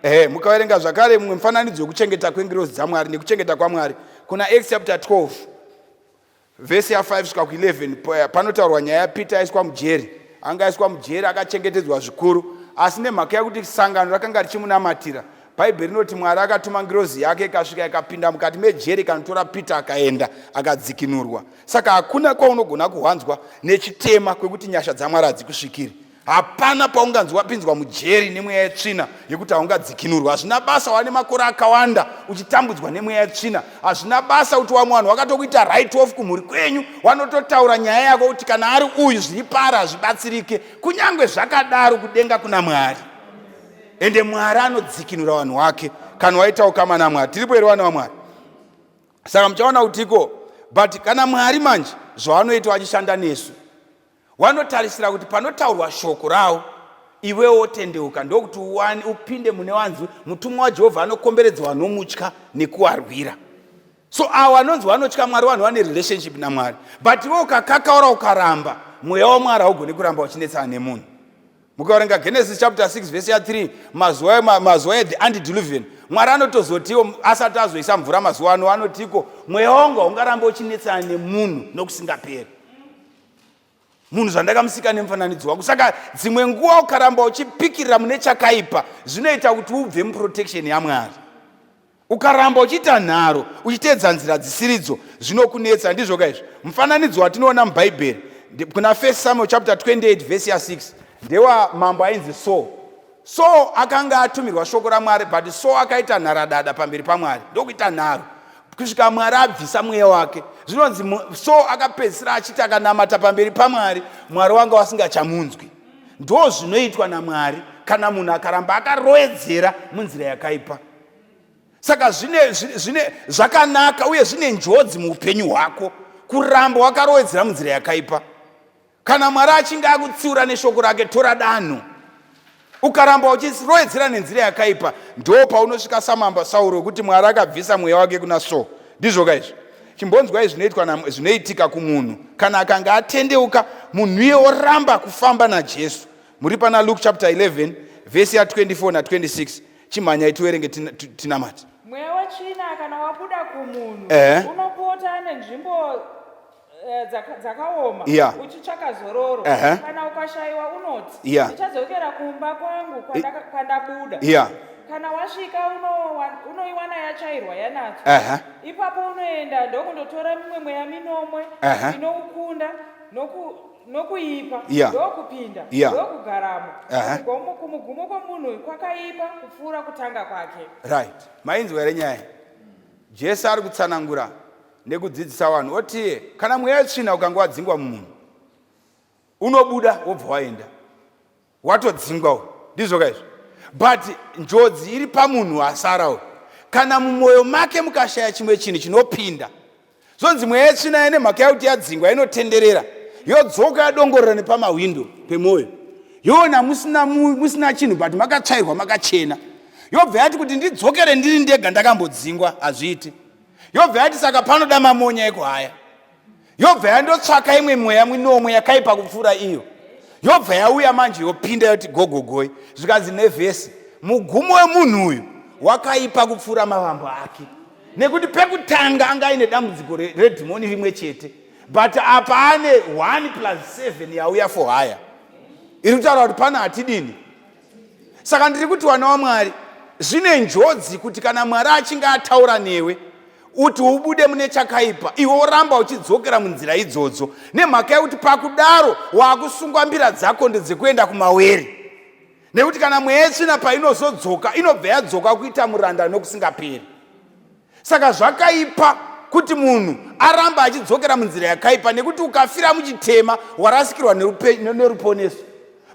Ehe, mukaverenga zvakare mumwe mufananidzo wekuchengeta kwengirozi dzaMwari nekuchengeta kwaMwari kuna Acts chapter 12 vhesi ya 5 svika ku11 panotaurwa nyaya yaPeter aiswa mujeri. Anga aiswa mujeri akachengetedzwa zvikuru, asi nemhaka yekuti sangano rakanga richimunamatira, Bhaibheri rinoti Mwari akatuma ngirozi yake ikasvika ikapinda mukati mejeri ikanotora Peter akaenda akadzikinurwa. Saka hakuna kwaunogona kuhwanzwa nechitema kwekuti nyasha dzaMwari hadzikusvikiri. Hapana paunganzi wapinzwa mujeri nemweya yetsvina yekuti haungadzikinurwa. Hazvina basa wane makore akawanda uchitambudzwa nemweya yetsvina. Hazvina basa kuti wamwe vanhu wakatokuita right off kumhuri kwenyu, wanototaura nyaya yako kuti kana ari uyu zviri paari hazvibatsirike. Kunyange zvakadaro kudenga kuna Mwari. Ende Mwari anodzikinura vanhu wake kana waita ukama naMwari. Tiripo here vana vaMwari? Saka muchaona kutiko but kana Mwari manje zvavanoita vachishanda nesu wanotarisira kuti panotaurwa shoko rawo iwe wotendeuka ndokuti upinde mune wanzi mutumwa waJehovha anokomberedza vanomutya nekuwarwira. So awo anonzi vanotya Mwari vanhu vane relationship naMwari, but iwe ukakakaura ukaramba mweya waMwari haugoni kuramba uchinetsana nemunhu. Mukaverenga Genesis chapter 6 verse ya 3 mazuva mazuva ethe antediluvian, Mwari anotozotiwo asati azoisa mvura mazuva ano anotiko mweya wangu haungarambe uchinetsana nemunhu nokusingaperi. Munhu zvandakamusika nemufananidzo wangu. Saka dzimwe nguva ukaramba uchipikirira mune chakaipa zvinoita kuti ubve muprotection yaMwari. Ukaramba uchiita nharo uchiteedza nzira dzisiridzo zvinokunetsa. Ndizvo ka izvi? Mufananidzo watinoona muBhaibheri kuna 1 Samuel chapter 28 verse ya 6 ndewa mambo ainzi Saul. Saul akanga atumirwa shoko raMwari but Saul akaita nharadada pamberi paMwari ndokuita nharo kusvika Mwari abvisa mweya wake. Zvinonzi Saul akapedzisira achiti akanamata pamberi paMwari, Mwari wanga wasingachamunzwi. Ndo zvinoitwa naMwari kana munhu akaramba akaroedzera munzira yakaipa. Saka zvine, zvine, zvine zvakanaka uye zvine njodzi muupenyu hwako kuramba wakaroedzera munzira yakaipa. Kana Mwari achinge akutsiura neshoko rake, tora danho. Ukaramba uchiroedzera nenzira yakaipa, ndo paunosvika samambo Sauro wekuti Mwari akabvisa mweya wake kuna Saul. Ndizvo ka izvi? Chimbonzwai zvinoitwa zvinoitika kumunhu kana akanga atendeuka, munhu iye oramba kufamba naJesu. Muri pana Luke chapter 11 vhesi ya 24 na 26. Chimhanyai tiwerenge tinamate. Mweya wetsvina kana wabuda kumunhu unopota nenzvimbo dzakaoma yeah. uchitsvaka zororo uh -huh. Kana ukashayiwa unoti yeah. Ndichadzokera kumba kwangu kwandabuda yeah. Kana wasvika unoiwana yatsvairwa yanatswa uh -huh. Ipapo unoenda ndokundotora mimwe mweya minomwe uh -huh. inoukunda nokuipa yeah. Ndokupinda yeah. Ndokugaramo uh -huh. Kumugumo kwomunhu kwakaipa kupfuura kutanga kwake. Right, mainzwa here nyaya? Jesu ari kutsanangura nekudzidzisa vanhu otiye kana mweya wetsvina ukanga wadzingwa mumunhu unobuda wobva waenda watodzingwa uyu. Ndizvo ka izvo? But njodzi iri pamunhu asara uyu, kana mumwoyo make mukashaya chimwe chinhu chinopinda, zvonzi mweya yetsvina nemhaka yekuti yadzingwa inotenderera yodzoka yadongorera nepamahwindo pemwoyo, yoona musina, musina chinhu but makatsvairwa makachena, yobva yati kuti ndidzokere ndiri ndega ndakambodzingwa hazviiti. Yobva yati saka panoda mamonya ekuhaya, yobva yandotsvaka imwe mweya minomwe yakaipa kupfuura iyo, yobva yauya manje yopinda yoti gogogoi. Zvikanzi nevhesi, mugumo wemunhu uyu wakaipa kupfuura mavambo ake, nekuti pekutanga anga aine dambudziko redhimoni rimwe chete, but apa ane 1 plus 7 yauya for hire, iri kutaura kuti pano hatidini. Saka ndiri kuti wana waMwari, zvine njodzi kuti kana Mwari achinge ataura newe uti ubude mune chakaipa, iwe woramba uchidzokera munzira idzodzo, nemhaka yekuti pakudaro wakusungwa mbira dzako ndedzekuenda kumawere. Nekuti kana mweya yetsvina painozodzoka inobva yadzoka kuita muranda nokusingaperi. Saka zvakaipa kuti munhu aramba achidzokera munzira yakaipa, nekuti ukafira muchitema warasikirwa neruponeso.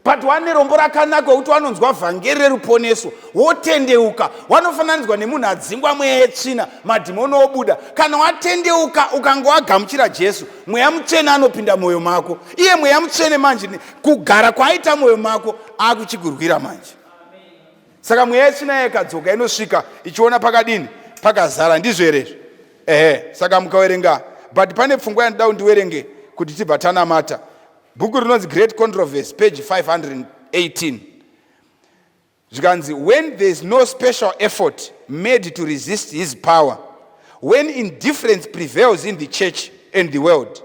But wane rombo rakanaka wekuti wanonzwa vhangeri reruponeso wotendeuka. Wanofananidzwa nemunhu adzingwa mweya yetsvina, madhimoni obuda. Kana watendeuka ukanga wagamuchira Jesu, Mweya Mutsvene anopinda mwoyo mako. Iye Mweya Mutsvene manje kugara kwaaita mwoyo mako akuchikurwira manje. Saka mweya yetsvina yakadzoka inosvika ichiona pakadini pakazara. Ndizvo here izvi? Ehe. Saka mukawerenga, but pane pfungwa yandida kuti ndiwerenge kuti tibva tanamata. Bhuku rinonzi Great Controversy, page 518. Zvikanzi, when there is no special effort made to resist his power, when indifference prevails in the church and the world,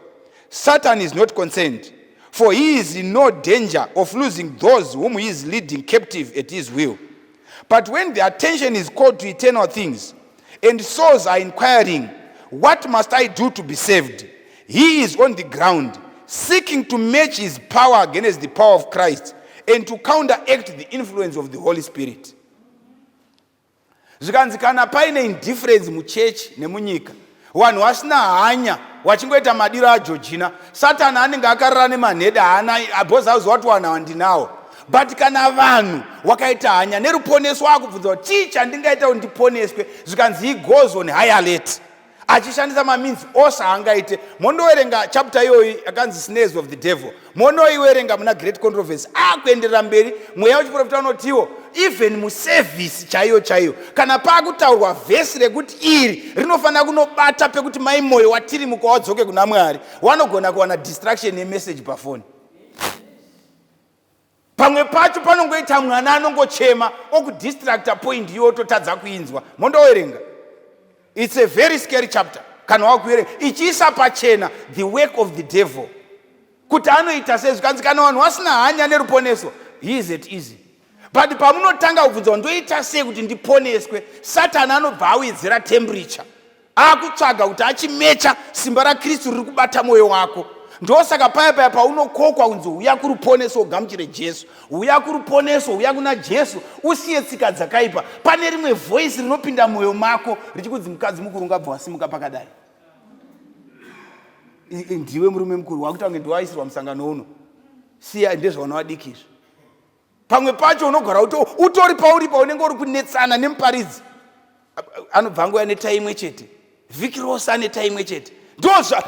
Satan is not concerned, for he is in no danger of losing those whom he is leading captive at his will. But when the attention is called to eternal things, and souls are inquiring, what must I do to be saved? He is on the ground, seeking to match his power against the power of Christ and to counteract the influence of the Holy Spirit. Zvikanzi kana paine indifference muchechi nemunyika, vanhu vasina hanya, wachingoita madiro aJorgina, Satani anenge akarara nemanhede, haana because auziva kuti vanhu handinawo. But kana vanhu wakaita hanya neruponeso, akubvunza kuti chii chandingaita kuti ndiponeswe, zvikanzi he goes on high alert, achishandisa mameans ose aangaite. Mondowerenga chapter iyoyi yakanzi Snares of the Devil, monoiwerenga muna Great Controversy. Akuenderera mberi, mweya wechiprofita unotiwo even muservice chaiyo chaiyo, kana paakutaurwa vhesi rekuti iri rinofanira kunobata pekuti mai mwoyo watiri mukawadzoke kuna Mwari, wanogona kuwana distraction yemessage pafoni. Pamwe pacho panongoita mwana anongochema okudistracta point iwo, ototadza kuinzwa. Mondowerenga, it's a very scary chapter kana wakuverenga, ichiisa pachena the work of the devil kuti anoita sei. Zvikanzi kana vanhu vasina hanya neruponeso, he is at easy. But pamunotanga kubvunza ndoita sei kuti ndiponeswe, Satani anobva awedzera temperature, akutsvaga kuti achimecha simba raKristu riri kubata mwoyo wako. Ndosaka paya paya paunokokwa kunzi uya kuruponeso, ugamuchire Jesu, uya kuruponeso, uya kuna Jesu, usiye tsika dzakaipa, pane rimwe voice rinopinda mwoyo mako richikudzi, mukadzi mukuru ungabva wasimuka pakadai, ndiwe murume mukuru wakuita kunge ndiwaisirwa musangano uno, siya, ndezvaona vadiki izvi. Pamwe pacho unogara utori pauri paunenge uri kunetsana nemuparidzi, anobva angoya netai imwe chete vhiki rose, ane tai imwe chete. Ndozva,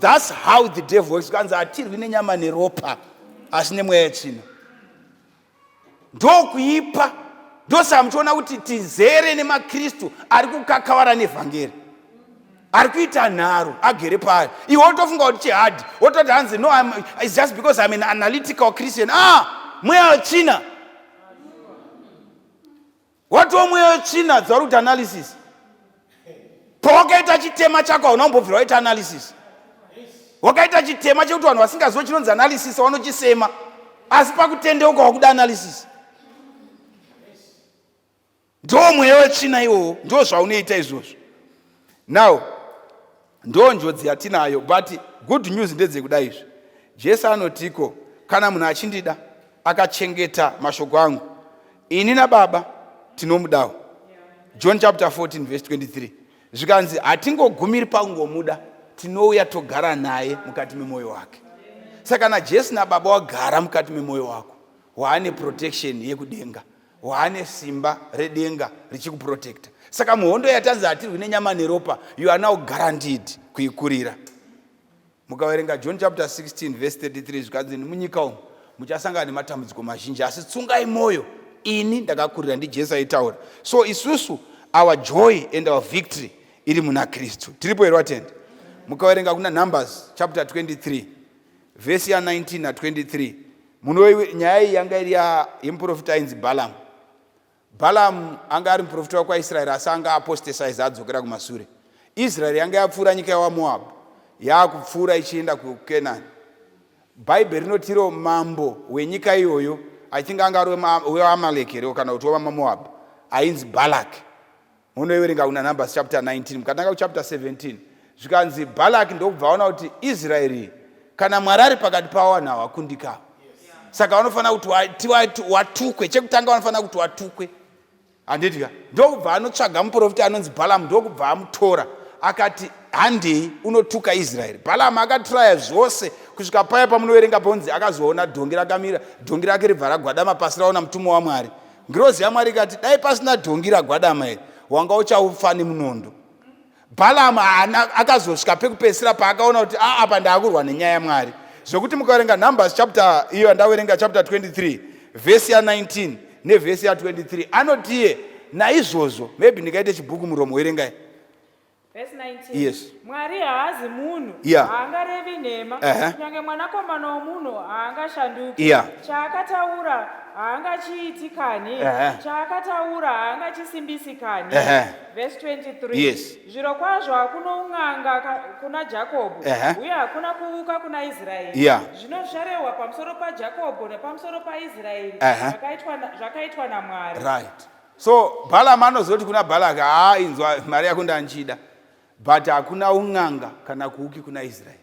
that's how the devil works. Kanzi hatirwi nenyama neropa, asi nemweya yetsvina. Ndokuipa. Ndosaka muchiona kuti tizere nemaKristu ari kukakavara nevhangeri, ari kuita nharo agere paari. Iwe wotofunga kuti chihadhi, wototi hanzi, "No, it's just because I'm an analytical Christian." Ah, mweya wetsvina. Watoo mweya wetsvina dzauri kuti analysis. Pawakaita chitema chako, hauna kumbobvira waita analysis. Wakaita chitema chekuti vanhu vasingazivo chinonzi analysis vanochisema, asi pakutendeuka wakuda analysis. Ndo mweya wetsvina iwowo, ndo zvaunoita izvozvo. Now ndo njodzi yatinayo, but good news ndedzekuda izvi. Jesu anotiko, kana munhu achindida, akachengeta mashoko angu, ini naBaba tinomudawo. John chapter 14 verse 23. Zvikanzi hatingogumiri pakungomuda, tinouya togara naye mukati memwoyo wake. Saka kana Jesu naBaba wagara mukati memwoyo wako, waane protection yekudenga, waane simba redenga richikuprotecta. Saka muhondo yatanzi hatirwi nenyama neropa, you are now guaranteed kuikurira. Mukaverenga John chapter 16 verse 33, zvikanzi munyika umu muchasangana nematambudziko mazhinji, asi tsungai mwoyo, ini ndakakurira. NdiJesu aitaura. So isusu, our joy and our victory iri muna Kristu. Tiripo here, watenda? Mukaverenga kuna Numbers chapter 23 vhesi ya19 na23, muno nyaya iyi yanga iri yemuprofita ainzi Balamu. Balamu anga ari muprofita wekwaIsraeri, asi anga apostasize, adzokera kumasure. Israeri yanga yapfuura nyika yawaMoabhu, yaakupfuura ichienda kuKenani. Bhaibheri rinotiro mambo wenyika iyoyo, I think anga ari weAmalek here kana kuti wemaMoabhu, ainzi Balak. Munoiverenga kuna Numbers chapter 19, mukatanga kuchapter 17. Zvikanzi Balak ndokubva aona kuti Israeri, kana Mwari ari pakati pavo, vanhu havakundika. Saka vanofanira kuti watukwe. Chekutanga vanofanira kuti watukwe, handiti ka? Ndokubva anotsvaga muprofita anonzi Balamu, ndokubva amutora, akati, "Handei unotuka Israeri." Balamu akatraya zvose. Kusvika paya pamunoverenga ponzi akazoona dhongi rakamira, dhongi rake ribva ragwadama pasi raona mutumwa waMwari. Ngirozi yaMwari ikati, dai pasina dhongi ragwadama iri, wanga uchaufa nemunondo. Balaam haana akazosvika pekupedzisira paakaona kuti a apa ndaakurwa nenyaya yaMwari. Zvekuti mukaverenga Numbers chapter iyo yandaverenga chapter 23 vhesi ya 19 nevhesi ya 23 anotiye naizvozvo maybe ndingaite chibhuku muromo werengai. Verse 19. Yes. Mwari haazi munhu, yeah. Haangarevi nhema, kunyange mwanakomana womunhu haangashanduki. Yeah. Chaakataura haangachiiti kanhi, Chaakataura haangachisimbisi kanhi. Verse 23. Yes. Zvirokwazvo hakuna un'anga kuna Jakobho, uye hakuna kuvuka kuna Israeri. Zvino zvicharehwa pamusoro paJakobho nepamusoro paIsraeri zvakaitwa naMwari. Right. So Balaam anozoti kuna Balak, haa inzwa mari yako ndanchida but hakuna un'anga kana kuuki kuna Israeri.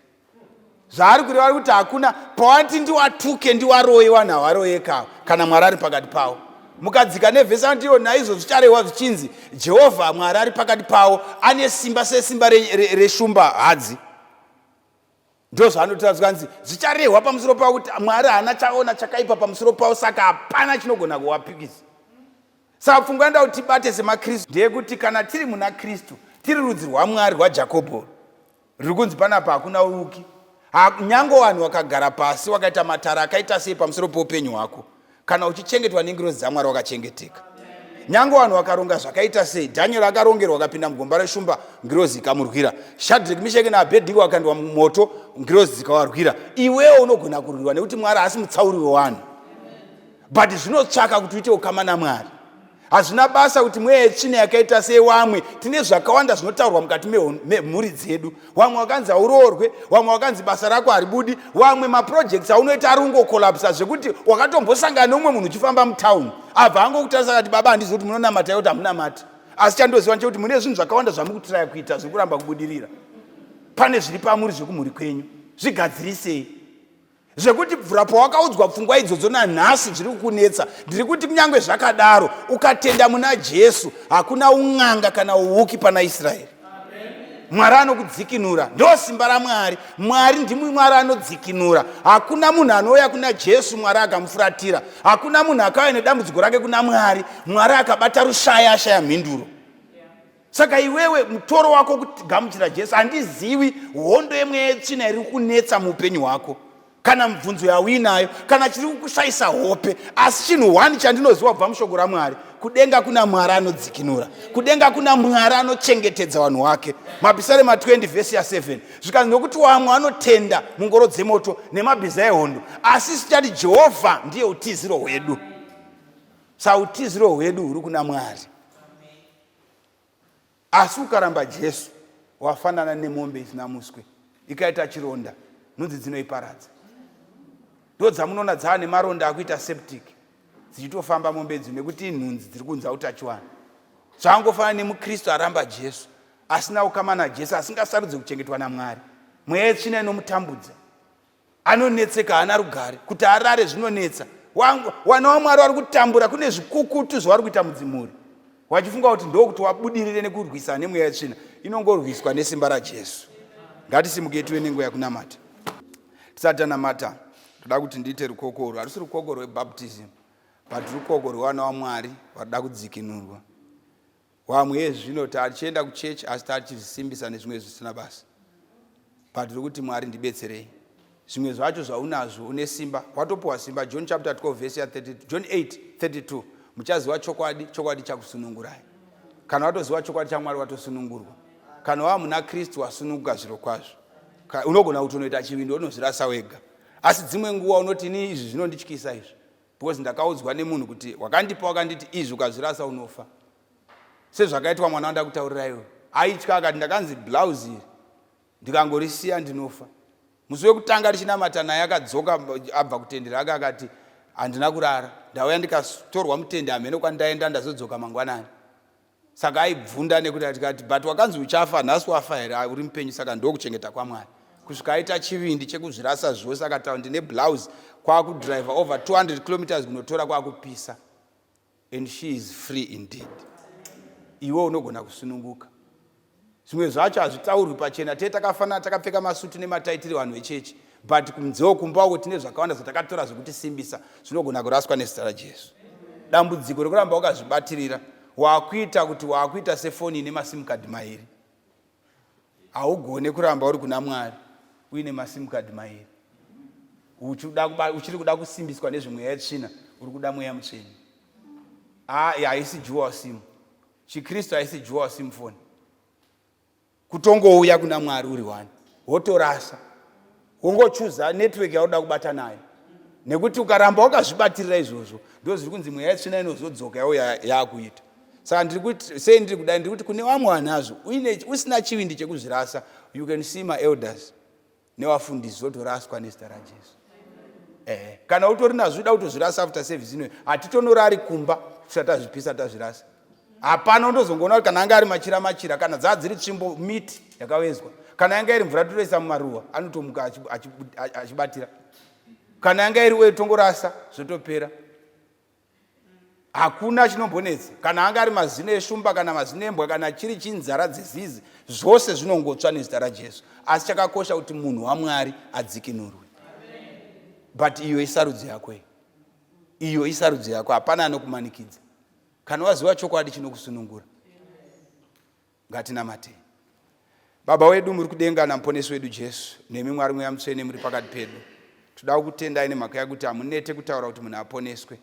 Zvaari kureva ari kuti hakuna pawati ndiwatuke ndiwaroye wanhu hawaroyekawo kana Mwari ari pakati pavo. Mukadzika nevhesi anoti iyo naizvo zvicharehwa zvichinzi Jehovha Mwari ari pakati pavo ane simba sesimba reshumba re, re hadzi. Ndozvaanotaura zvikanzi zvicharehwa pamusoro pavo kuti Mwari haana chaona chakaipa pamusoro pavo saka hapana chinogona kuvapikisa. Saka pfungwa yandoda kuti tibate semaKristu ndeyekuti kana tiri muna Kristu tiri rudzi rwaMwari rwaJakobho ruri kunzi panapa hakuna uki. Nyange vanhu vakagara pasi wakaita matara akaita sei pamusoro peupenyu hwako kana uchichengetwa nengirozi dzaMwari wakachengeteka. Nyange vanhu vakaronga zvakaita sei, Daniel akarongerwa akapinda mugomba reshumba, ngirozi ikamurwira. Shadrach, Meshach naAbednego vakandwa mumoto, ngirozi dzikavarwira. Iwewo unogona kurwirwa nekuti Mwari haasi mutsauri wevanhu, but zvinotsvaka kuti uite ukama naMwari. Hazvina basa kuti mweya yetsvina yakaita sei wamwe tine zvakawanda zvinotaurwa mukati memhuri dzedu. Wamwe wakanzi hauroorwe, wamwe wakanzi basa rako haribudi, wamwe maprojects aunoita ari kungokolapsa zvekuti wakatombosangana neumwe munhu uchifamba mutown abva angokutarisa akati baba handizivi kuti munonamata kuti hamunamati, asi chandoziva ndechekuti mune zvinhu zvakawanda zvamukutiraya kuita zviri kuramba kubudirira. Pane zviri pamuri zvekumhuri kwenyu, zvigadzirisei. Zvekuti bvura pawakaudzwa pfungwa idzodzo nanhasi zviri kukunetsa. Ndiri kuti kunyange zvakadaro, ukatenda muna Jesu, hakuna un'anga kana uvuki pana Israeri. Mwari anokudzikinura. Ndo simba raMwari. Mwari ndimwi Mwari anodzikinura. Hakuna munhu anouya kuna Jesu Mwari akamufuratira. Hakuna munhu akauya nedambudziko rake kuna Mwari, Mwari akabata rushaya ashaya mhinduro. Saka iwewe mutoro wako kugamuchira Jesu. Handiziwi hondo yemweya yetsvina iri kunetsa muupenyu hwako, kana mubvunzo yauinayo, kana chiri kukushaisa hope, asi chinhu one chandinoziva kubva mushoko raMwari, kudenga kuna Mwari anodzikinura, kudenga kuna Mwari anochengetedza vanhu wake. Mapisarema 20 vhesi ya 7 zvikanzi, nokuti wamwe anotenda mungoro dzemoto nemabhiza ehondo, asi isu tichati Jehovha ndiye utiziro hwedu. Sautiziro hwedu huri kuna Mwari. Asi ukaramba Jesu wafanana nemombe isina muswe, ikaita chironda nhunzi dzinoiparadza. Ndodzamunoona dzaa nemaronda akuita septic dzichitofamba mombe idzo nekuti inhunzi dziri kunza utachiwana. Zvaangofanana nemuKristu aramba Jesu, asina ukama naJesu, asingasarudze kuchengetwa naMwari. Mweya yetsvina inomutambudza. Anonetseka, haana rugare, kuti arare zvinonetsa. Wana waMwari wari kutambura, kune zvikukutu zvavari kuita mudzimhuri wachifunga kuti ndokuti wabudirire nekurwisana nemweya yetsvina. Inongorwiswa nesimba raJesu. Ngatisimukei tive nenguva yekunamata. Tisati tanamata, toda kuti ndiite rukoko urwu. Harusi rukoko rwebaptism, but rukoko rwevana waMwari varikuda kudzikinurwa. Wamwe ezvino tachienda kuchurch asi tachizvisimbisa nezvimwe zvisina basa. But tiri kuti Mwari ndibetserei. Zvimwe zvacho zvaunazvo une simba, watopiwa simba. John chapter 12 verse ya 32, John 8 32. Muchaziva chokwadi, chokwadi chakusunungurai. Kana watoziva chokwadi chaMwari watosunungurwa. Kana wava muna Kristu wasununguka zvirokwazvo. Unogona kutonoita chivindi unozvirasa wega. Asi dzimwe nguva unoti ini izvi zvinondityisa izvi. Because ndakaudzwa nemunhu kuti wakandipa wakanditi izvi ukazvirasa unofa. Sezvakaitwa mwana wandakutaurira iwe. Aitya akati ndakanzi blouse iri ndikangorisiya ndinofa. Musi wekutanga richinamata naye akadzoka abva kutende rake akati handina kurara. Ndauya ndikatorwa mutende hameno kwandaenda ndazodzoka mangwanani. Saka aibvunda nekuti atikati but wakanzi uchafa nhasi wafa here ah, uri mupenyu saka ndokuchengeta kwaMwari. Kusvika aita chivindi chekuzvirasa zvose akataura ndine blouse kwakudriver over 200 kilometers kunotora kwakupisa and she is free indeed. Iwe unogona kusununguka. Zvimwe zvacho hazvitaurwi pachena tee takafanana takapfeka masutu nemataitiri vanhu vechechi. But kunzewo kumba uko tine zvakawanda zvatakatora zvekutisimbisa zvinogona kuraswa nezita raJesu. Dambudziko rekuramba wakazvibatirira wakuita kuti wakuita sefoni ine masimukadhi mairi. Haugone kuramba uri kuna Mwari uine masimukadhi mairi. Uchiri kuda kusimbiswa nezvemweya yetsvina, uri kuda mweya mutsvene. Haisi dual sim. ChiKristu haisi dual sim phone. Kutongouya kuna Mwari uri one wotorasa wongochuza network yaunoda kubata nayo nekuti ukaramba wakazvibatirira izvozvo ndo zviri kunzi mweya yetsvina inozodzoka yauya yakuita. Saka ndiri kuti sei ndiri kudai, ndiri kuti kune vamwe vanazvo uine usina chivindi chekuzvirasa, you can see my elders nevafundisi zvotoraswa nezita raJesu. Eh, kana utori nazvo uda kutozvirasa after service inoyo, hatitonorari kumba tisati tazvipisa tazvirasa. Hapana undozongoona kuti kana anga ari machira machira, kana dzaa dziri tsvimbo miti yakavezwa, kana yanga iri mvura totoisa mumaruwa anotomuka achibatira, kana yanga iri oil tongorasa zvotopera. Hakuna chinombonetsa kana anga ari mazino eshumba kana mazino embwa kana chiri chinzara dzezizi, zvose zvinongotsva nezita raJesu. Asi chakakosha kuti munhu waMwari adzikinurwe. But iyo isarudzo yako iyo. Iyo isarudzo yako, hapana anokumanikidza. Kana waziva chokwadi chinokusunungura. Ngatinamatei. Baba wedu muri kudenga namuponesi wedu Jesu, nemi Mwari Mweya Mutsvene muri pakati pedu. Toda kukutendai nemhaka yekuti hamunete kutaura kuti munhu aponeswe.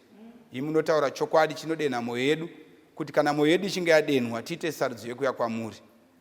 Imi munotaura chokwadi chinodenha mwoyo yedu, kuti kana mwoyo yedu ichinge yadenhwa, tiite sarudzo yekuya kwamuri.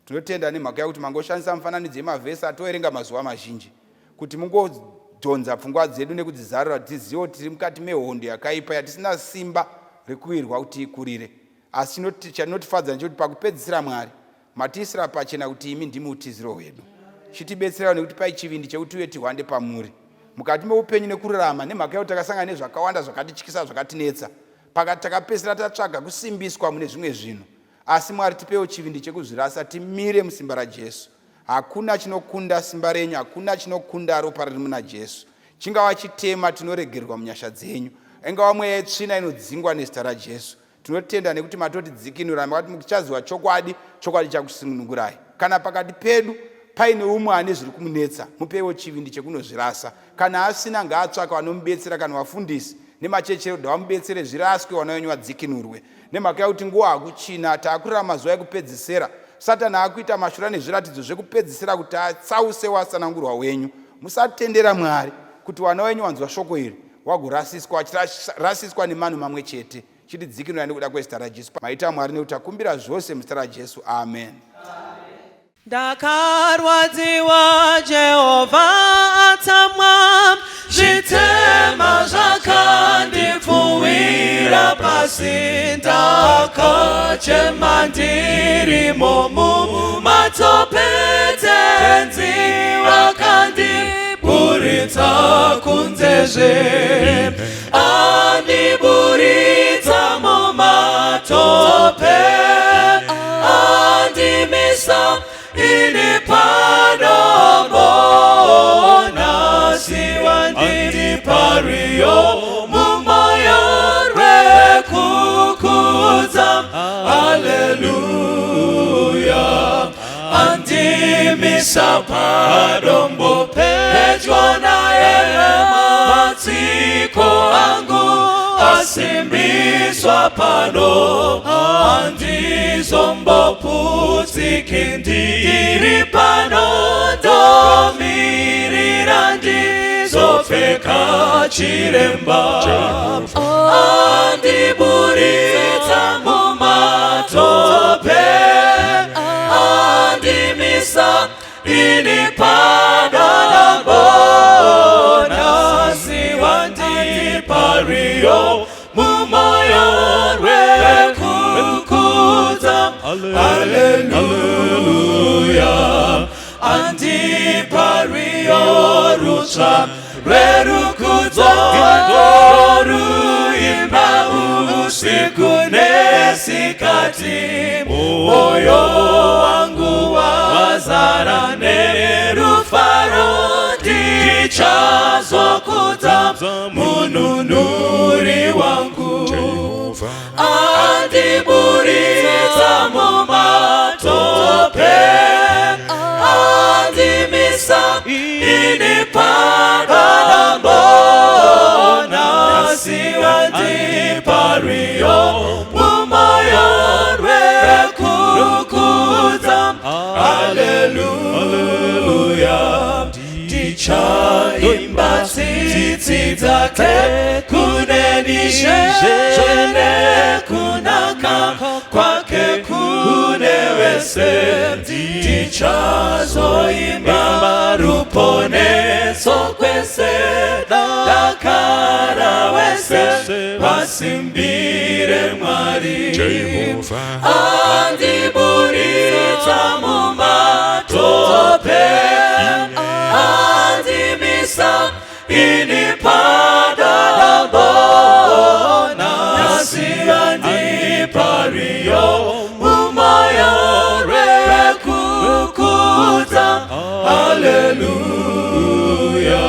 Tinotenda nemhaka yekuti mangoshandisa mifananidzo yemavhesi atoverenga mazuva mazhinji, kuti mungodhonza pfungwa dzedu nekudzizarura kuti tizive kuti tiri mukati mehondo yakaipa yatisina simba rekuirwa kuti ikurire. Asi chinotifadza ndechekuti pakupedzisira Mwari matiisira pachena kuti imi ndimi utiziro hwedu. Chitibetserai nekutipai chivindi chekuti tiuye tihwande pamuri. Mukati meupenyu nekurarama, nemhaka yekuti takasangana nezvakawanda zvakatityisa zvakatinetsa, pakati takapedzisira tatsvaga kusimbiswa mune zvimwe zvinhu. Asi Mwari tipeiwo chivindi chekuzvirasa timire musimba raJesu. Hakuna chinokunda simba renyu, hakuna chinokunda ropa riri muna Jesu. Chingava chitema tinoregererwa munyasha dzenyu. Ingava mweya yetsvina inodzingwa nezita raJesu. Tinotenda nekuti matotidzikinura, makati muchaziva chokwadi, chokwadi chakusunungurai. Kana pakati pedu paine umwe ane zviri kumunetsa, mupeiwo chivindi chekunozvirasa. Kana asina ngaatsvake vanomubetsera kana vafundisi nemachechi edu vamubetsere zviraswe vana venyu vadzikinurwe. Nemhaka yekuti nguva hakuchina, taakurarama mazuva ekupedzisera. Satani akuita mashura nezviratidzo zvekupedzisira kuti atsause wasanangurwa wenyu. Musatendera Mwari kuti wana wenyu wanzwa shoko iri wagorasiswa vachirasiswa nemano mamwe chete. Chitidzikinurai nekuda kwezita raJesu. Maita Mwari nekuti takumbira zvose muzita raJesu. Amen. Ndakarwadziwa Jehovha atsamwa, zvitema zvakandipfuwira pasi, ndakachema ndirimo mumatope, Tenzi vakandiburitsa kunzezve, andiburitsa mumatope, andimisa ini padombo, nhasi wandipa rwiyo mumoyo rwekukudza, haleluya. Andimisa padombo pedyo naye, matsiko angu asimbiswa pano, handizomboputsiki ndiri pano, ndomirira ndizopfeka chiremba, andiburitsa mumatope, andimisa ini padombo, nhasi wandipa rwiyo mumoyo rwekukudza, haleluya. Andipa rwiyo rutsva rwerukudzo, ndoruimba usiku nesikati, moyo wangu wazara nerufaro, ndichazokudza mununuri wangu, andiburitsa mumatope, andimisa ini padombo, Kune Ishe kunaka kwake kune vese. Tichazoimba ruponeso kwese, dakara wese vasimbire Mwari. Jehovha Andiburitsa mumatope, andimisa ini padambo, nhasi andipa rwiyo mumoyo rwekukudza. Haleluya!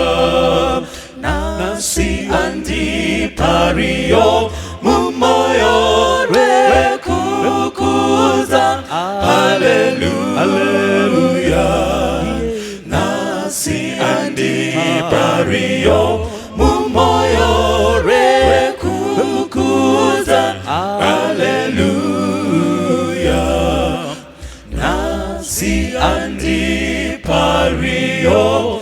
Nhasi andipa rwiyo mumoyo rwekukudza. Haleluya! Nhasi andipa rwiyo mumoyo rwekukudza. Haleluya! Nhasi andipa rwiyo.